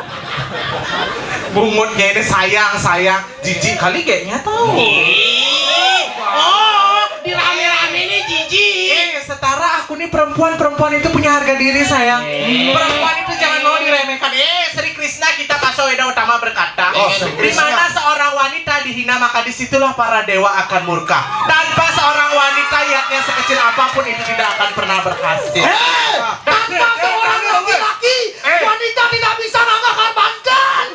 Bungutnya ini sayang, sayang. Jijik kali kayaknya tahu. Ih. Oh, dirame-rame ini jijik. Eh, setara aku nih perempuan, perempuan itu punya harga diri, sayang. Eh. Perempuan itu jangan mau diremehkan. Eh, Sri Krishna Gita Pasca Weda Utama berkata, oh, Sri Krishna. Di mana seorang wanita dihina, maka disitulah para dewa akan murka. Tanpa seorang wanita, niatnya sekecil apapun itu tidak akan pernah berhasil. Eh, tanpa seorang laki-laki, eh, wanita tidak bisa ngangkat banten.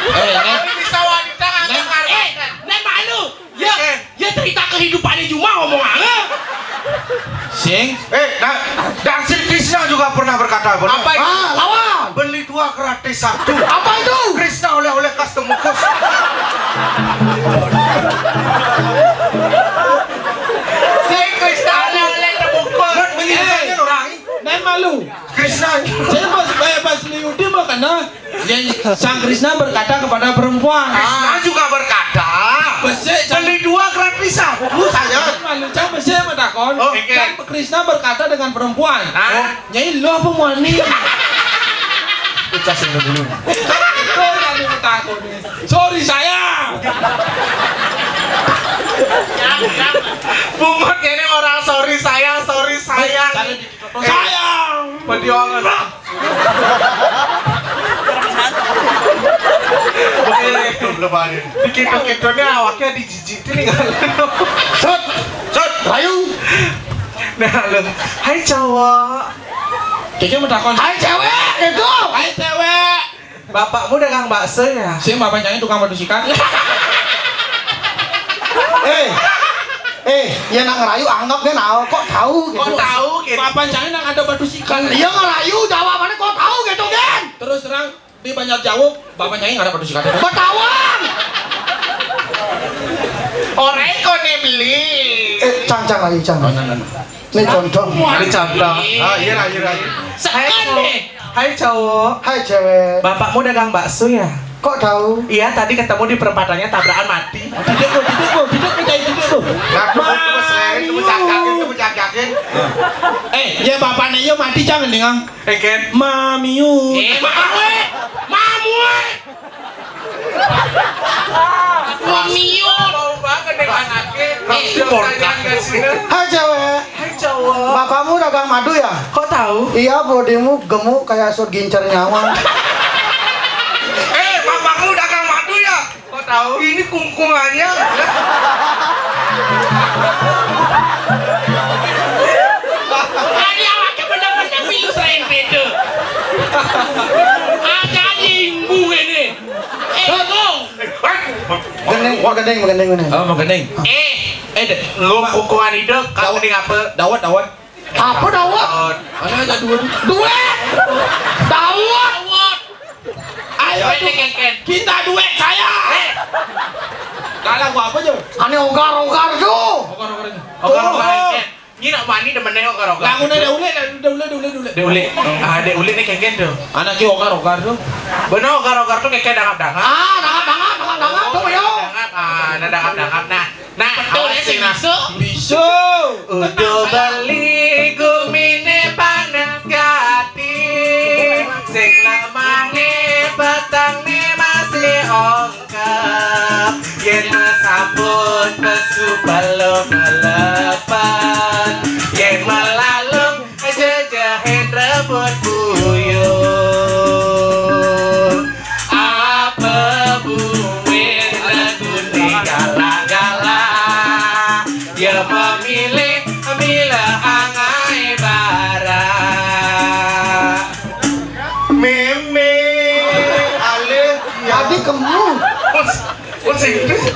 Eh, Neng. Tapi bisa wanita ngangkat banten. Neng, eh, Neng malu. Ya, ya cerita kehidupannya cuma ngomong aja. Sing. Eh, nah, dan Sri Krishna juga pernah berkata, benar. Apa itu? Ah, lawan. Beli dua gratis satu. Apa itu? Krishna oleh-oleh custom khusus. Sing Krishna oleh-oleh tebungkus. Buat beli misalnya orang. Neng malu. Krishna. Saya pas, eh, pas liudi mah kena. Jadi, Sang Krishna berkata kepada perempuan. Krishna juga berkata, besik, Cang. Beli dua gratis satu, sayang. Malu, Cang, besik matakon. Oh, oke. Kan Krishna berkata dengan perempuan. Hah? Oh, Nyai lo apa muani? Pecah sing dulu. Sorry, sayang. Bungut ini orang sorry, sayang, sorry, sayang. Sayang. Perjuangan. Belum ada. Dikit-dikit ini awaknya dijijitin nih kan. Sud, Sud, rayu. Nah, lu. Hai cowok. Kayaknya mau takon. Hai cewek, itu. Hai cewek. Bapakmu dagang bakso ya? Sing bapak Nyai tukang batu sikat. Eh, eh, ya nak ngerayu anggap dia naon, kok tahu gitu. Kok tahu gitu? Bapak Nyai nang ada batu sikat. Iya ngerayu jawabannya kok tahu gitu kan? Terus terang di banyak jawab, bapak Nyai nggak ada batu sikat. Betawa. Orang kok nih beli. Eh, Cang, Cang, ayo, Cang. Oh, nah, nah, nah. Ini contoh. Ini contoh. Ah, iya lah, iya lah. Hai, cowok. Hai, cowok. Hai, cewek. Bapakmu dagang bakso ya? Kok tahu? Iya, tadi ketemu di perempatannya tabrakan mati. Duduk, Bu, duduk, Bu, duduk, Bu, duduk, Bu. Ngaku, Bu, terus, eh, itu Bu, cakakin, itu Bu, cakakin. Eh, ya bapaknya iya mati jangan dengang. Eken. Mamiu. Eh, mamue. Mamue. Mamiu. Pak, gede anaknya. Eh, Hai, cewek. Hai, cowok. Bapakmu dagang madu, ya? Kok tahu? Iya, bodimu gemuk kayak sut gincer nyawang. Eh, bapakmu dagang madu, ya? Kok tahu? Ini kungkungannya. Tadi awaknya bener-bener pilu selain beda. Aja nyinggung ini. Eh, Gong. Gending, gending, gending, gending. Oh, mau gending. Eh, eh, deh. Lu kukuhan hidup, kamu di ngapa? Dawet, dawet. Apa dawet? Dawet. Mana ada dua, dua? Duit. Dawet. Ayo, Duit nih, Ken, Ken. Kita duet saya. Eh. Kalah gua apa, Jo? Ane ogar-ogar, Jo. Ogar-ogar ini. Ogar-ogar ini, Ken. Ini nak wani demennya ogar-ogar. Lah, udah, udah, udah, udah, udah, udah, udah. Dek Ulik. Ah, Dek Ulik nih, Ken, Ken, tuh. Anak ki ogar-ogar tuh. Bener, ogar-ogar tuh kayak dangap-dangap. Ah, dangap-dangap, dangap-dangap, tuh, yo. Dangap, ah, nah, dangap-dangap. Nah, nah, betul, awas ya, sih, nah. Bisa. Bisa. Udah beli gumine panas gati, sing lamane petangne masih ongkep. Yen masabut pesu balong lepan, yen melalung jejahen rebut buyur. Apa buin lagune gala-gala, ya memilih, milih angai bara. Meme, alih, ya. Tadi kemu. Bos, bos Inggris.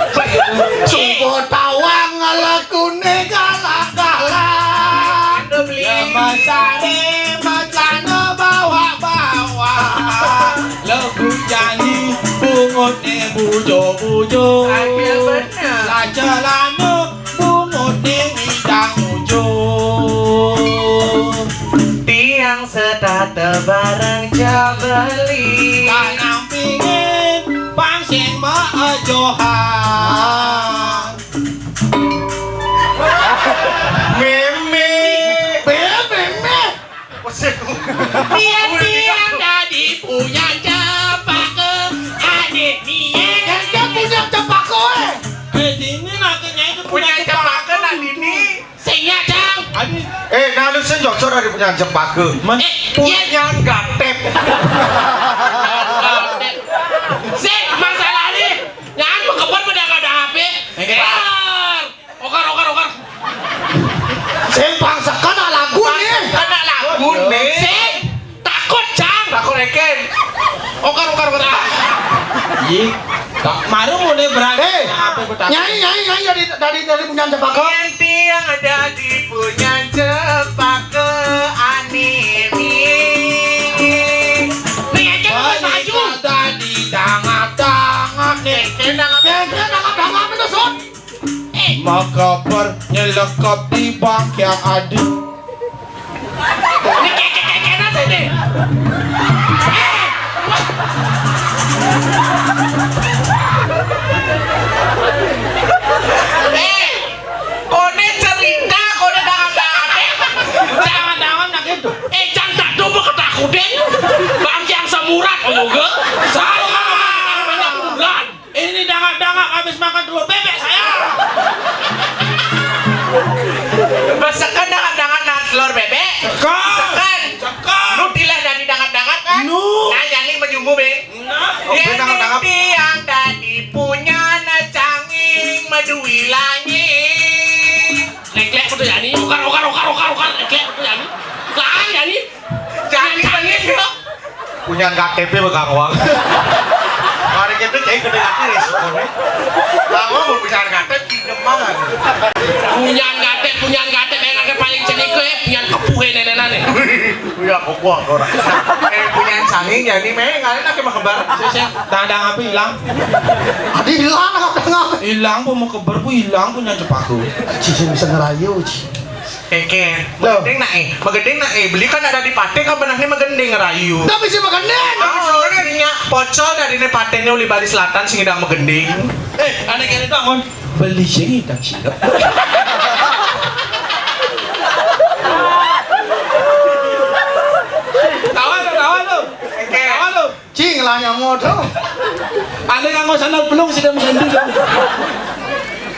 Sumpah tawang lagune gala-gala. Ya, masane, masane bawa-bawa. Lagu jani bungutne bujo-bujo. Ayo, bener. Lah celana bungutne widang ujo. Tiang setata barang jabeli. Kanang pingin pangsing maajohan. Meme. Be, meme. Tiang-tiang dadi punya cempaka, adik mie. Ente punya cempaka, eh. Eh, dini nak nyai itu punya cempaka, nak dini. Sing ya, Cang. Aduh. Eh, nah lu sing cocok dari punya cempaka. Men- Eh, punya gatep. Sing, masalah nih. Jangan mengkebur pada nggak ada H P. Oke. Keluar. Ogar, ogar, ogar. Sing bangsa kena lagu nih. Kena lagu nih. Sing takut, Cang. Takut eken. Ogar, ogar, ogar. Iya. Tak maru mulai berani. Eh, apa betul? Nyai, nyai, nyai dari dari dari punya cempaka. Yang tiang ada di punya cempaka animi. Nih, eken harus maju. Tadi dangap-dangap nih. Eken dangap. Eken dangap-dangap itu, Sun. Eh. Makabar nyelekap di bangkiang adi. Ini keke-keke nasi nih. Eh, kone cerita, kone dangan-dangan. Jangan-jangan nak itu. Eh, jangan tak coba ketakutin. Bangkiang semurat, omoga. Sama, banyak bulan. Ini dangak-dangak habis makan telur bebek saya. Beseken dangak-dangak nah telur bebek. Seken. Seken. Seken. Lu tilah dari dangak-dangak kan? Lu. Nah, nyani menyungguh, be. Nah. Oke, dangak-dangak. Tiang tadi punya na canging madui langit. Lek-lek betul ya ni. Okar, okar, okar, okar, okar. Lek-lek betul ya ni. Lah, ya ni. Jadi, punya K T P megang uang. Mari kita cek gede lagi resikonya. Kamu mau punya K T P, pinjam mana? Punya K T P, punya K T P yang paling cenik, eh, punya kepuh, eh, nenek-nenek. Punya kepuh, orang. Eh, punya sanging, jadi, meh, nggak enak ya, mau kebar. Saya, saya, tanda apa hilang? Ada hilang, apa nggak? Hilang, bu, mau kebar, bu, hilang, punya cepaku. Cici bisa ngerayu, Ci. Keke. Loh. Magending nak, eh. Magending nak, eh. Beli kan ada di Pate, kan benahnya magending rayu. Tapi si magending. Ah, soalnya nya pocol dari ini Pate nya uli Bali Selatan sing idang magending. Eh, anak ini bangun. Beli sing idang silap. Tawa tuh, tawa tuh. Keke. Tawa tuh. Cing lah nyamuk tuh. Ada yang mau sandal belum sih, dia mengganti tuh.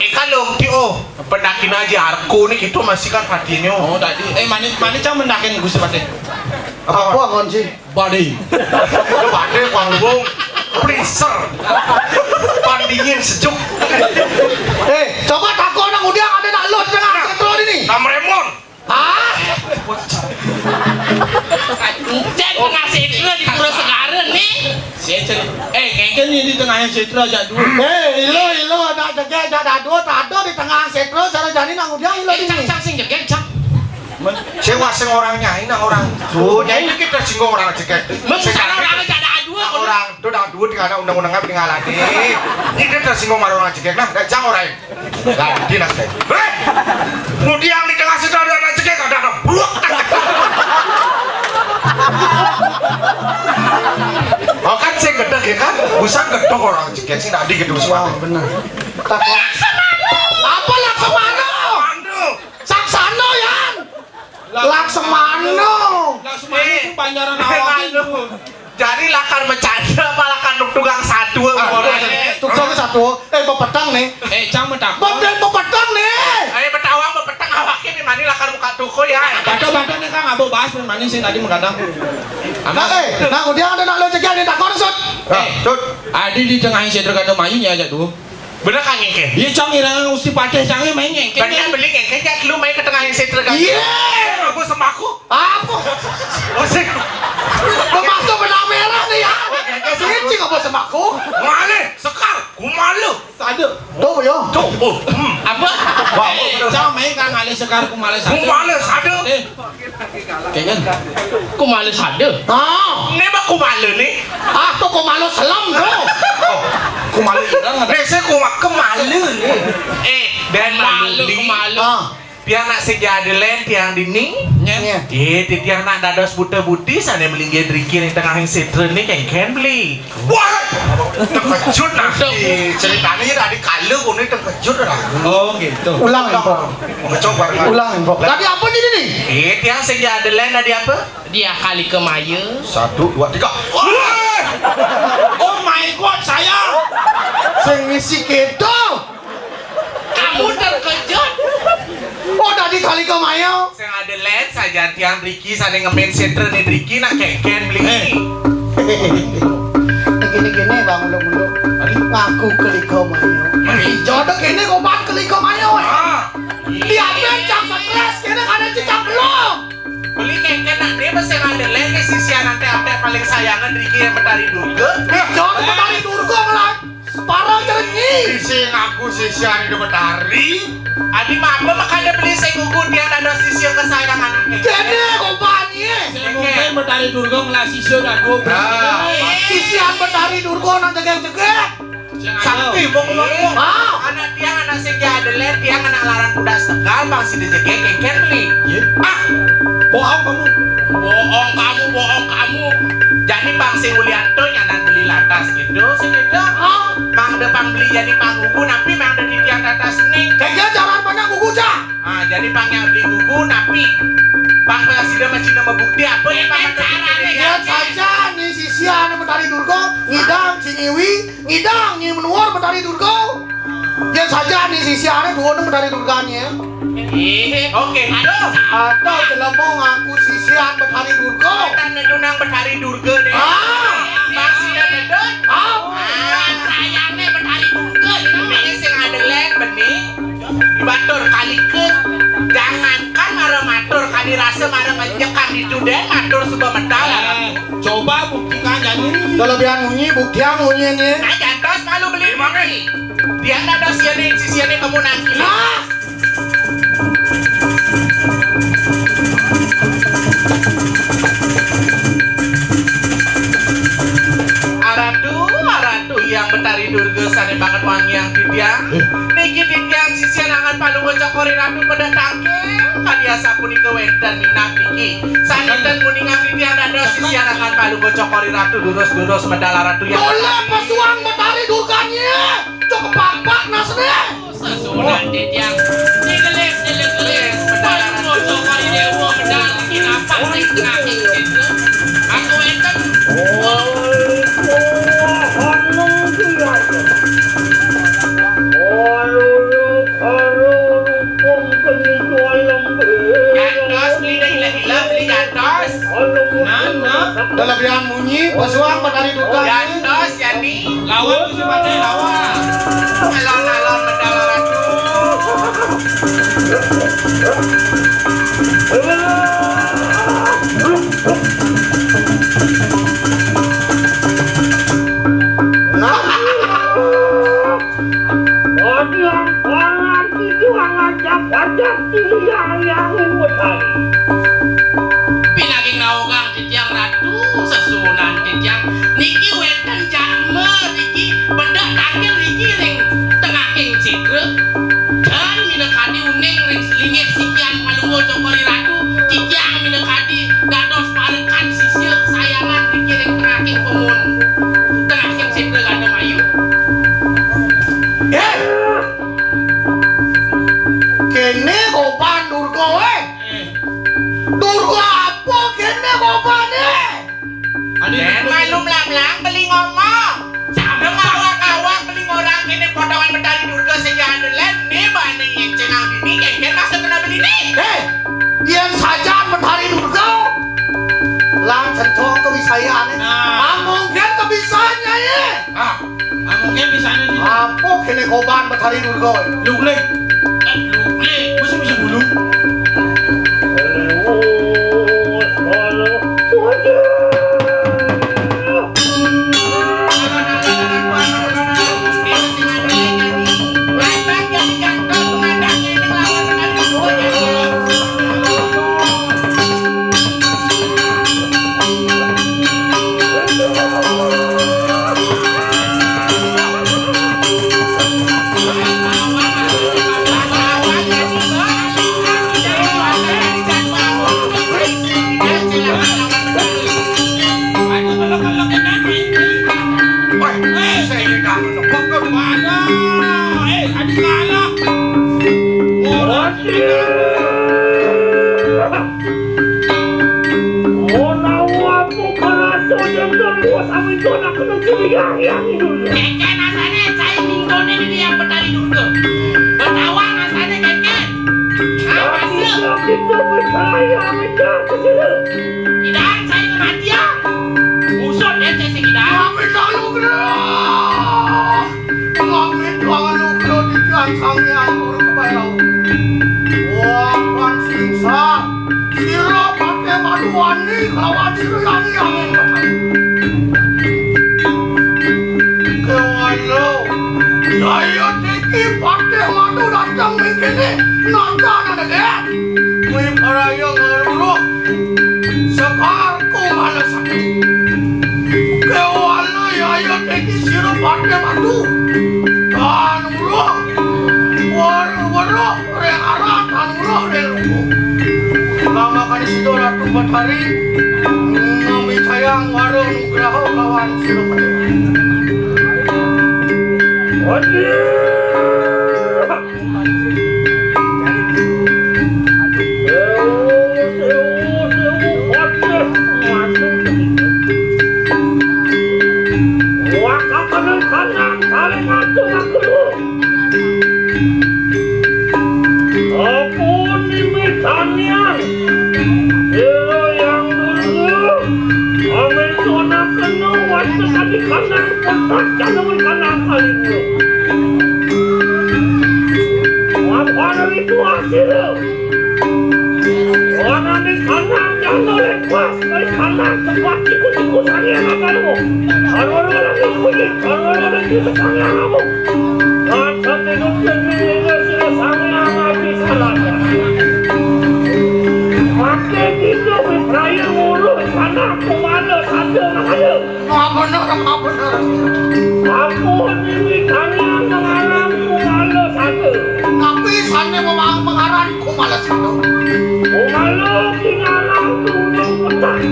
Eh, Kalung ti, oh. Pendakin aja arko ni kita masih kan hatinya. Oh, tadi. Eh, mani, mani cang mendakin Gusti Patih. Apa? Apa, Gonji? Badi. Badi, panggung. Freezer. Pendingin sejuk. Eh, coba takon nang udiang ada nak lo di tengah setrol ini. Nam Remon. Hah? Encen pengasih itu di Pura Segara nih. Eh, ngengken ini di tengahnya setrol aja dulu. Eh, ilo, ilo, nak jegek, jak dadu, tado di tengah setrol, cara jani nang udiang ilo. Eh, cang, cang, sing jegek, cang. Sewa sing orangnya, ini orang. Tuh, ya ini kita singgung orang jegek. Mung salah orang aja ada dua. Orang tuh dah dua di undang-undang apa tinggalan nih. Ini kita singgung orang jegek, nah, dah jang orang. Ganti nas teh. Eh, kemudian di tengah situ ada rezeki, ada ada buak. Oh, kan saya gedeg ya kan, busan gedeg orang rezeki sih tadi gitu semua. Bener. Apa Laksamana? Saksana, Yan. Laksamana. Laksamana itu banjaran awak itu. Jadi lakar macanda apa lakar nuk tukang satu? Ah, tukang satu. Eh, bepetang nih. Eh, cang metakon. Bepetang, bepetang nih. Eh, betawang bepetang awaknya di mana lakar buka toko ya? Baca-baca nih, Kang, abah bahas mana sih tadi mengadang. Nah, eh, nah, kemudian ada nak lo cegah nih, takon, Sut. Eh, Sut. Adi di tengah isi terkadang mayunya aja tuh. Bener kan ngengken? Iya, cang, irang Gusti Patih cangnya main ngengken. Bener beli ngengken, ya lu main ke tengah yang saya terganggu. Iya. Aku semaku. Apa? Oh, sih. Lu masuk benang merah nih ya. Sicing apa semaku? Male, sekar, kumalu. Sade. Tuh, yo. Tuh, oh, hmm. Apa? Wah, eh, cang main kan ngalih sekar kumalu sade. Kumalu sade. Eh. Kayaknya. Kumalu sade. Ah. Ini mah kumalu nih. Ah, tuh kumalu selam tuh. Oh, kumalu irang ada. Biasa kuma kemalu nih. Eh, dan malu, malu. Ah. Tiang nak sejadelen tiang dini. Nya. Iya. Eh, ti tiang nak dados buta buti sana melinggih driki ning tengahing setra nih kengken beli. Wah, terkejut nah. Ceritanya tadi kalu kuning terkejut lah. Oh, gitu. Ulang, Mpok. Coba. Ulang, Mpok. Tadi apa jadi nih? Eh, tiang sing ada lain tadi apa? Dia kali ke maya. Satu, dua, tiga. Wah! Oh my God, saya. Sing ngisi kita. Kamu terkejut. Oh, tadi kali ke maya. Sing ada lain saja tiang Riki sana ngemen setra nih Riki nak kengken beli. Eh. Gini-gini, Bang, uluk-uluk. Ngaku keligo mayo. Jodoh kene kopan keligo mayo, eh. Ah. Lihat, cang stres, kene kada cecak belum. Beli kengken nak dia masih ada lagi sisian nanti sampai paling sayangan Riki yang Betari Durga. Jodoh Betari Durga malah separuh cerengi. Isi ngaku sisian itu Betari. Adi mama makanya beli sing gugu dia ada sisia kesayangan. Kene kopan, ye. Sing mungkin Betari Durga ngelah sisia dah dua belas. Ah. Sisian Betari Durga nang jegek-jegek. Sakti, bong, bong, bong. Ah. Anak tiang, anak sing ada lain, tiang anak laran kuda setegal, bang sida jegek kengken beli. Iya. Ah. Bohong kamu. Bohong kamu, bohong kamu. Jadi bang sing ulian tu nyanan beli latas gitu, sing gitu. Ah. Mang de pang beli jadi pang gugu, tapi mang de titiang latas ning. Kaya jalan banyak gugu, cah. Ah, jadi pang yang beli gugu, tapi pang pang sida masih nama bukti apa ya, pang caranya? Lihat saja nih sisian Betari Durga, ngidang, singiwi, ngidang, nyi menuar Betari Durga. Lihat saja nih sisiannya dua nih Betari Durganya. Ih, oke, aduh. Atau jelema ngaku sisian Betari Durga. Tanda tunang Betari Durga deh. Ah. Bang sida nedut. Ah. Ah, sayangnya Betari Durga. Ini sing ada lain benih. Batur kalike, jangankan marang matur, kali rasa marang ngejekan itu deh, matur suba medal. Eh, coba buktikan jadi. Kelebihan munyi, buktian munyi ini. Nah, jantos malu beli munyi. Dia ada sini, si sini kamu nanti. Nah. Aratu, aratu, yang Betari Durga sane banget wangiang titiang. Eh. Niki titiang sisian angan palungguh cokori ratu pada tangkil. Kadi asapunika wenten minab niki. Saniten muningan titiang dados sisian angan palungguh cokori ratu durus-durus medal aratu yang. Dola pesuang Betari Durganya. Cok kepak-pak nasne. Sasuhunan titiang. Digelis, digelis, gelis. Palungguh cokori dewa medal niki napak ning kaki. Aku wenten. Oh, oh, oh, oh, oh, oh. Oh, oh, oh, Nah, nah. Lelebihan munyi, pesuang Betari Durga. Gantos, yani. Lawan Gusti Patih, lawan. Alon-alon medal ratu. Nah. Odian paran tidu angajap-ajap silih yang-yangin wetari. Pinaging naogang titiang Ratu, sesuunan titiang niki wénten jadma niki bedak tangkil niki ring tengahing sidra. Dan minakadi uning ring linggih sikian palungguh Cokor I Ratu, titiang minakadi dados parekan sisia kesayangan niki ring tengahing pemun, tengahing sidra Gandamayu. Eh! Kéné goban Durga, eh. Durga apa kéné gobané? Adi, eh, maklum lamlang beli ngomong. Sampai ngawak-ngawak beli ngorang kéné potongan Betari Durga sing ada lén, né bani yang cengang dini, kéngkén masa kena beli né. Eh, yén sajan Betari Durga, lan centong kebisayané. Nah. Amung gén kebisayané, yé. Ah. Amung gén bisané di. Apa kéné goban Betari Durga? Luglig. Eh, luglig. Masa bisa bulu? Menawa apa karasa yen Tuan Wos Amin Tuan akan mencuri yang, yang itu. Keken asane cai mingkone di yang Betari Durga. Betawang asane keken. Apa sih? Kita percaya minta ke sini. Tidak, cai kematian. Usut dia cai segidang. Amit anugerah. Amit anugerah di Sang Hyang Guru Kebairau. Wah, Pan Singsa. Sira Patih Madu wani kelawan sira yani angin peteng. Kewala, yaya tiki Patih Madu dateng mingkini, nacan ada dek. Kuwi paraya ngaruruh sekar ku males aku. Kewala, yaya tiki sira Patih Madu. Tan urung, wer-, weruh. Reng aran tan uruh reng lugu. Mangakane sida Ratu Betari, ngamicayang wara nugraha lawan sira Patih. Aduh. Sewu, sewu, sewu, Patih. Waduh. Wah, kapanan kanang, paling aduh, aduh. Ampun mimih tanian. Ira yang dulu. Amin tunak kena wasta kadi kandang petak jangan kandang kali dulu. Apa itu hasilnya? Warnane kandang jando lepas, dari kandang cepat ikut-ikut saya katamu. Kalau orang ikut, kalau orang ikut saya kamu. Rasa tidur demi ini sudah saya habis alasan. Pakai gitu, beraya ngurus anak kemana saja ada. Maha bener, maha bener. Ampun, mimih tanian mengaran kumala sada. Tapi sane memang mengaran kumala sada. Kumala kingaran tundung petang.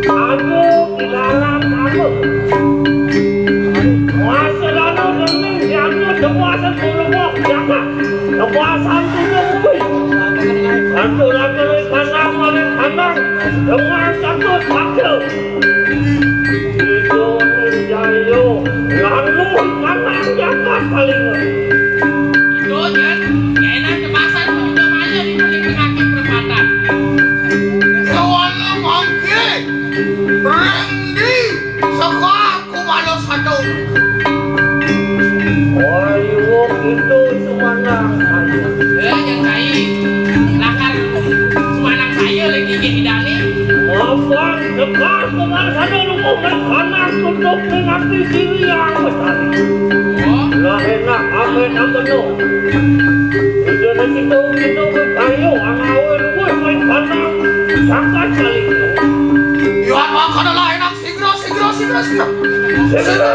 Sada kingaran nama. Muasa dana dening jaga semuasa kulubok jaga. Kekuasaan tundung bumi. Satu raja kandang, kandang. Dengan satu satu. Ida Jaya, lalu manang jagat Kalinga. Ida, Jan, kéné tebasan Ida Maya di kuning tengah perempatan. Ya, Tegas pemarsana lungguh mrikana tutup ning ati diri yang besar. Lah enak amen amen no. Ida nek kita kita ke kayu anawe luwih mrikana jagat kali. Yo apa kana lah enak sigra sigra sigra sigra. Sigra.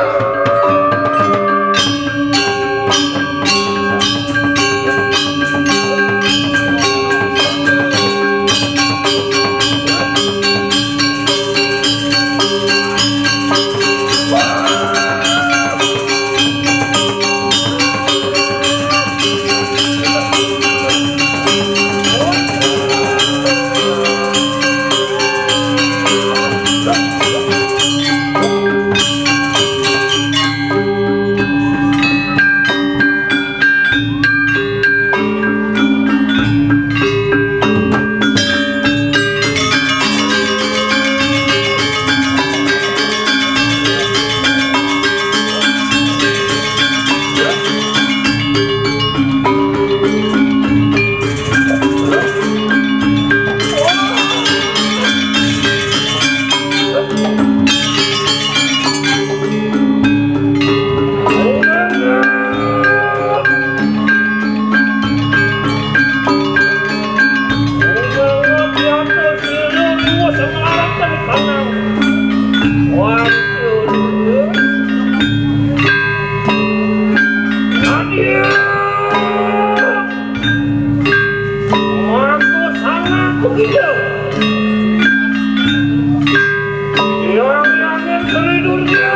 Yang-yangin seni dunia.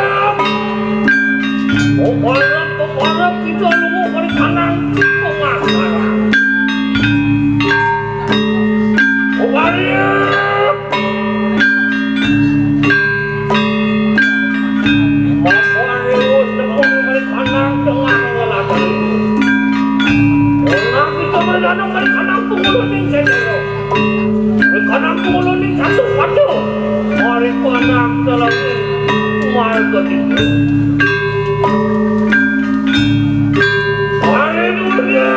Mubarek, mubarek kita lunga mrikana pemasaran. Mubarek. Mubarek wis tepung mrikana tengah laladan. Ora kita mrikana pengulu ning sesero. Mrikana pengulu ning satu waduh. Mrikana dalam marga itu. Haleluya.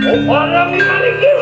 Oh, orang ini lagi.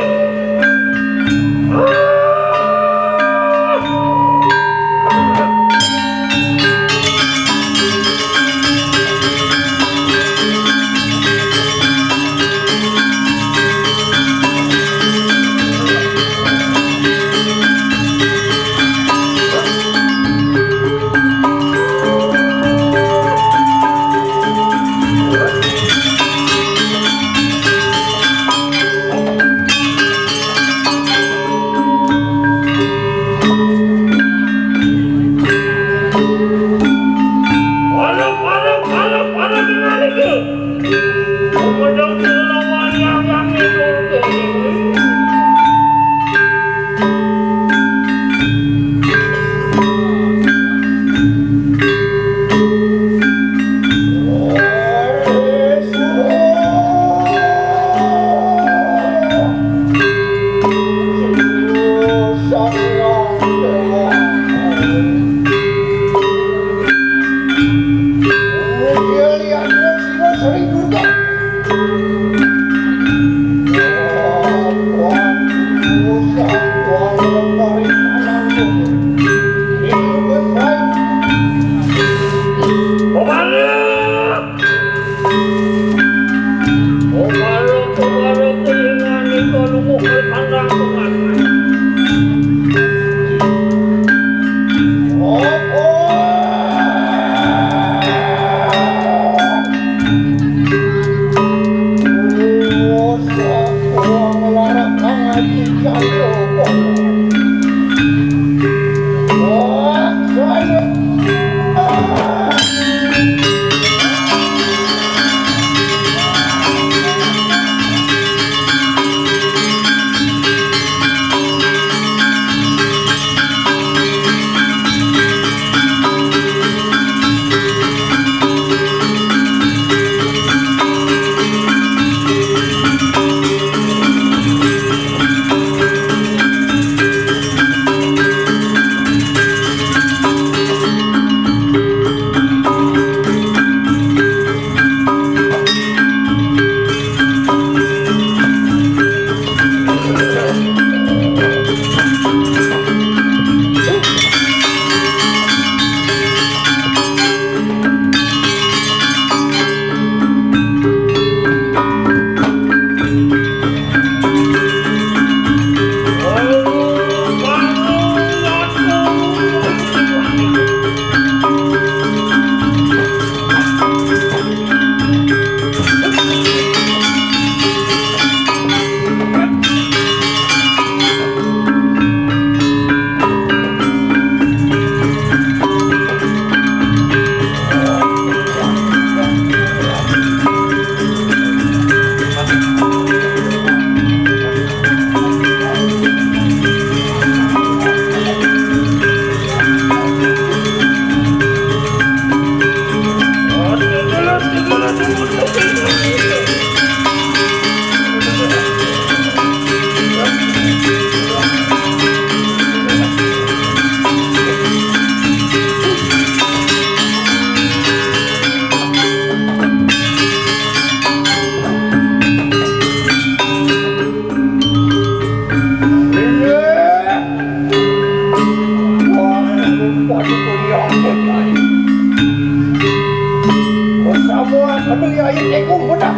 Aduh, ya, ini ku budak.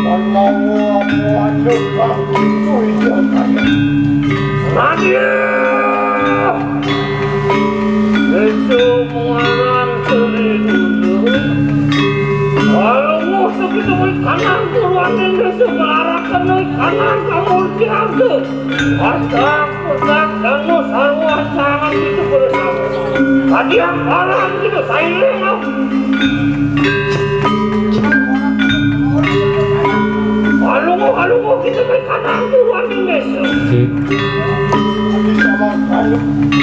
Menawa aku ada kang itu, iya, kaya. Raden! Itu mengarang seri dulu. Kalau musuh kita beri kanan turunin, dia sebelah kanan, kamu siap tuh. Atak, petak, dangu, sarwa, sangat itu bersama. Tadi yang parah gitu, saya lengah. Alungu, alungu, kita berkadang tuan Indonesia. Ira bali duka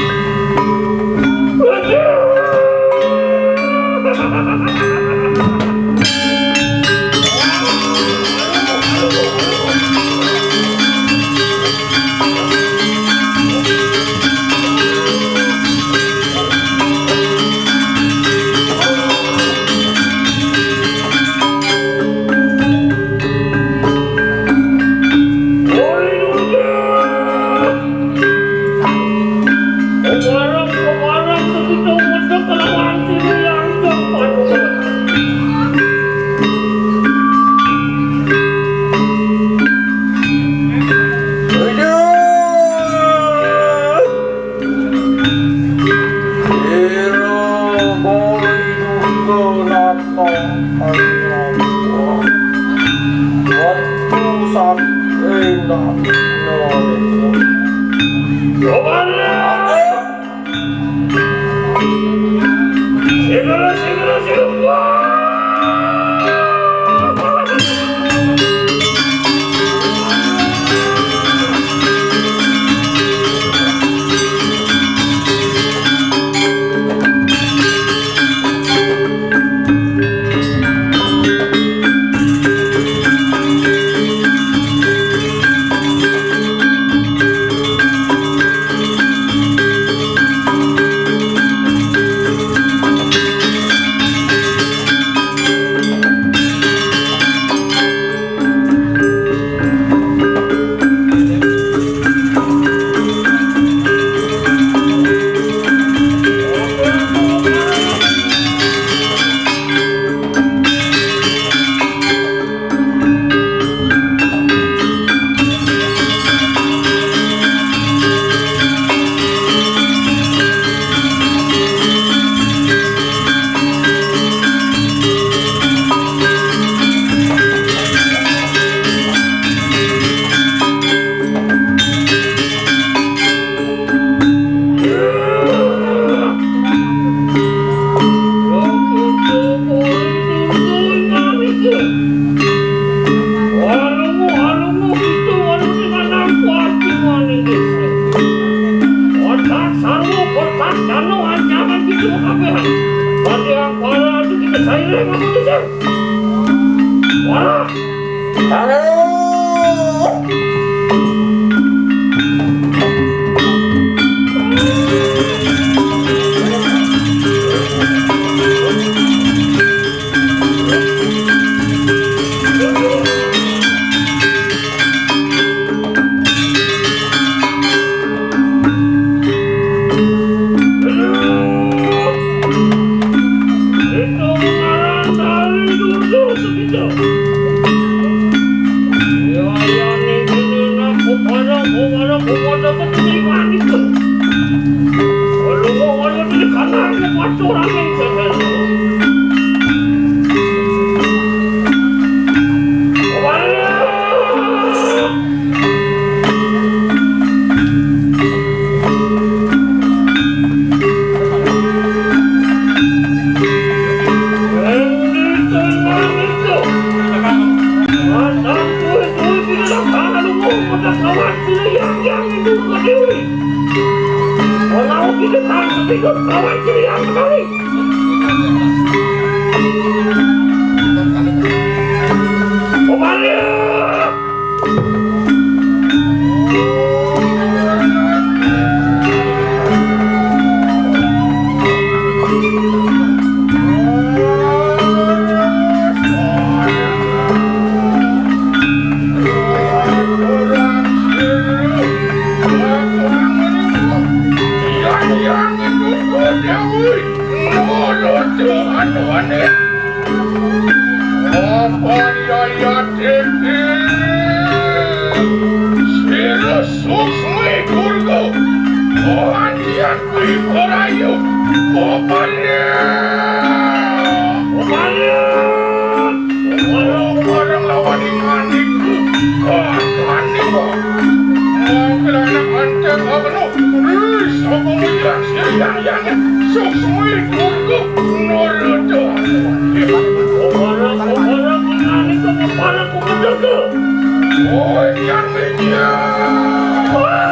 nata Allah. Waktu sak enak Indonesia. Segera, segera, segera. Wah! Aduh! Yawih, nurut Tuhan, Tuhan. Apa yaya titi? Sira suksmi Durga. Tuhan yang kuwi rayu. Upaya. Upaya. Ora bareng lawan iman iku. Kahanika. Mangkelana antek ageno. Wis, apa mulia sing yang suksmi kuku nurut. Ora, ora, ora, ora, ora, ora, ora, ora, ora, ora, ora, ora, ora,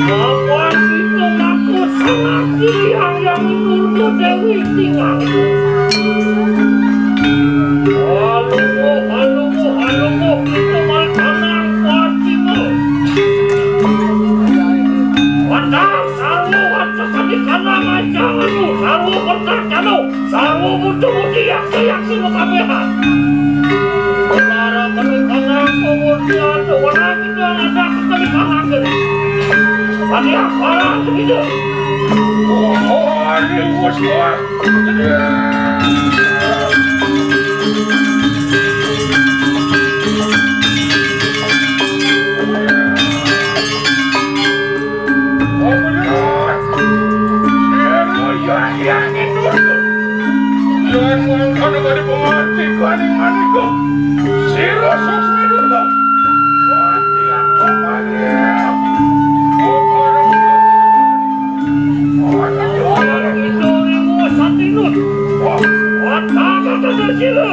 Apa kita ngaku sama Hyang Hyang Durga Dewi Tiwang? Aluh, aluh, aluh, kita malah tanang kuat kita. Wandang sarwa wacana di kana majanganmu, sarwa berkacano. Sarwa muda-mudi yaksa-yaksa kabéhan. Para penukanang pemurtian, wana kita anak kami kahaken. Paniah parang kita. Oh, oh, aduh, bos, wah. Apa ya? Sira ya, ya, ngindur. Yan mangkana kadi pangartikaning manika. Sira suksma Durga. Wati apa maneh? Apa rasa? Apa rasa? Wah, wah, wah, wah, sira.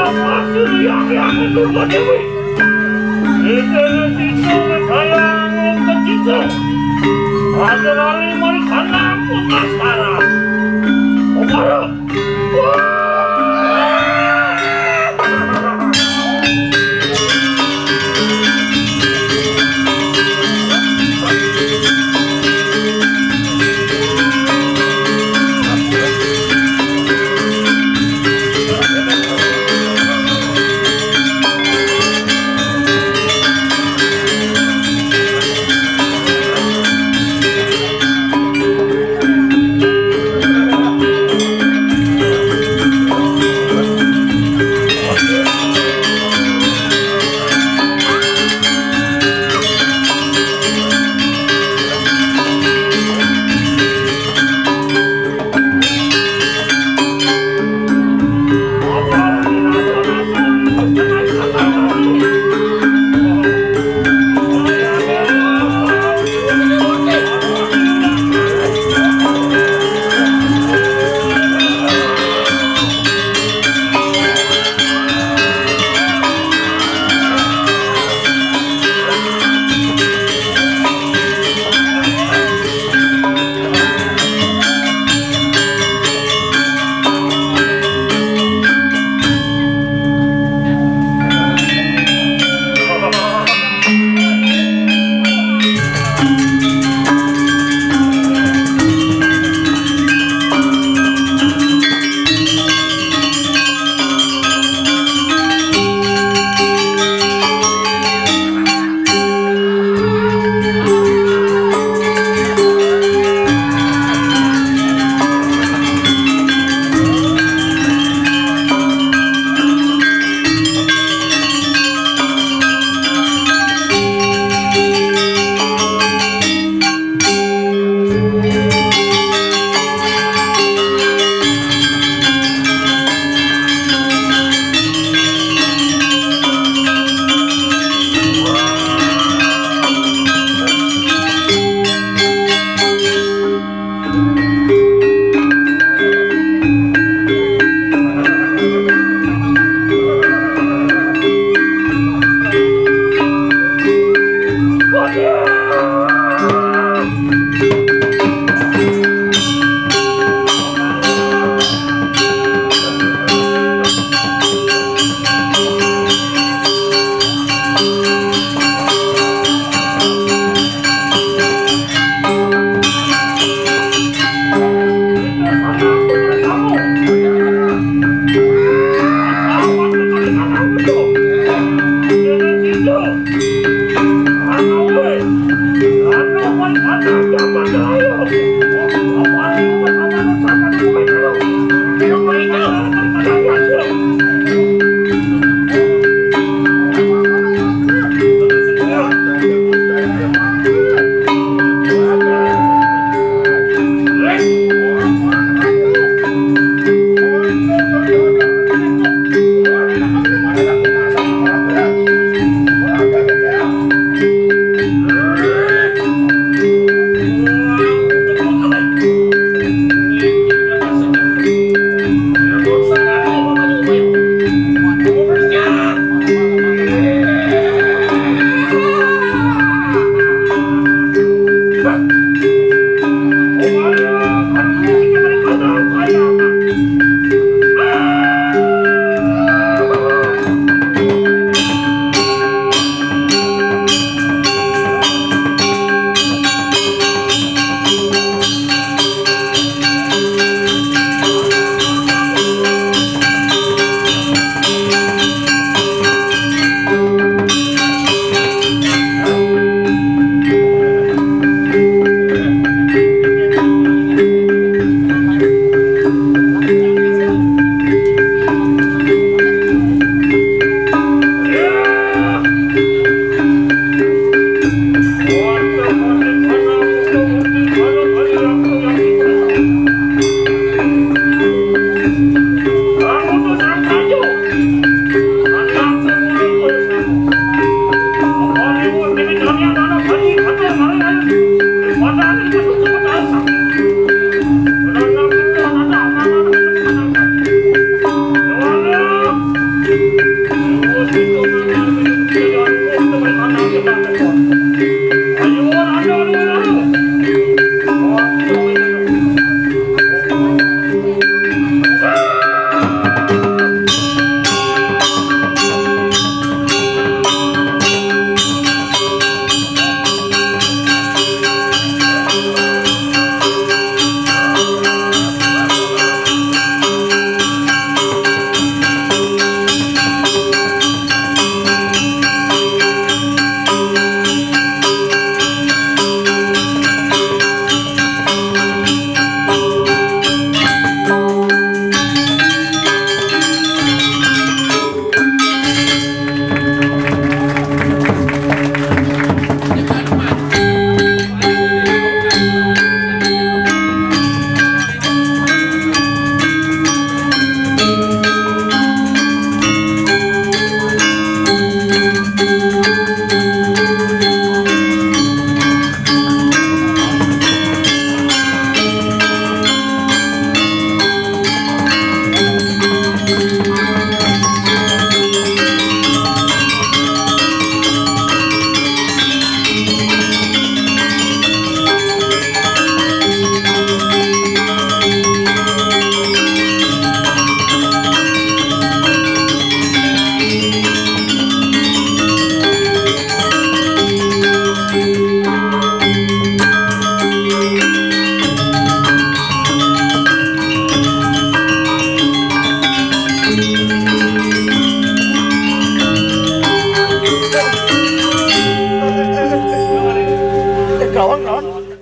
Masih yang yang itu gua dewi. Itu itu itu saya yang kecil. Ada lari mereka punya sana. Oke.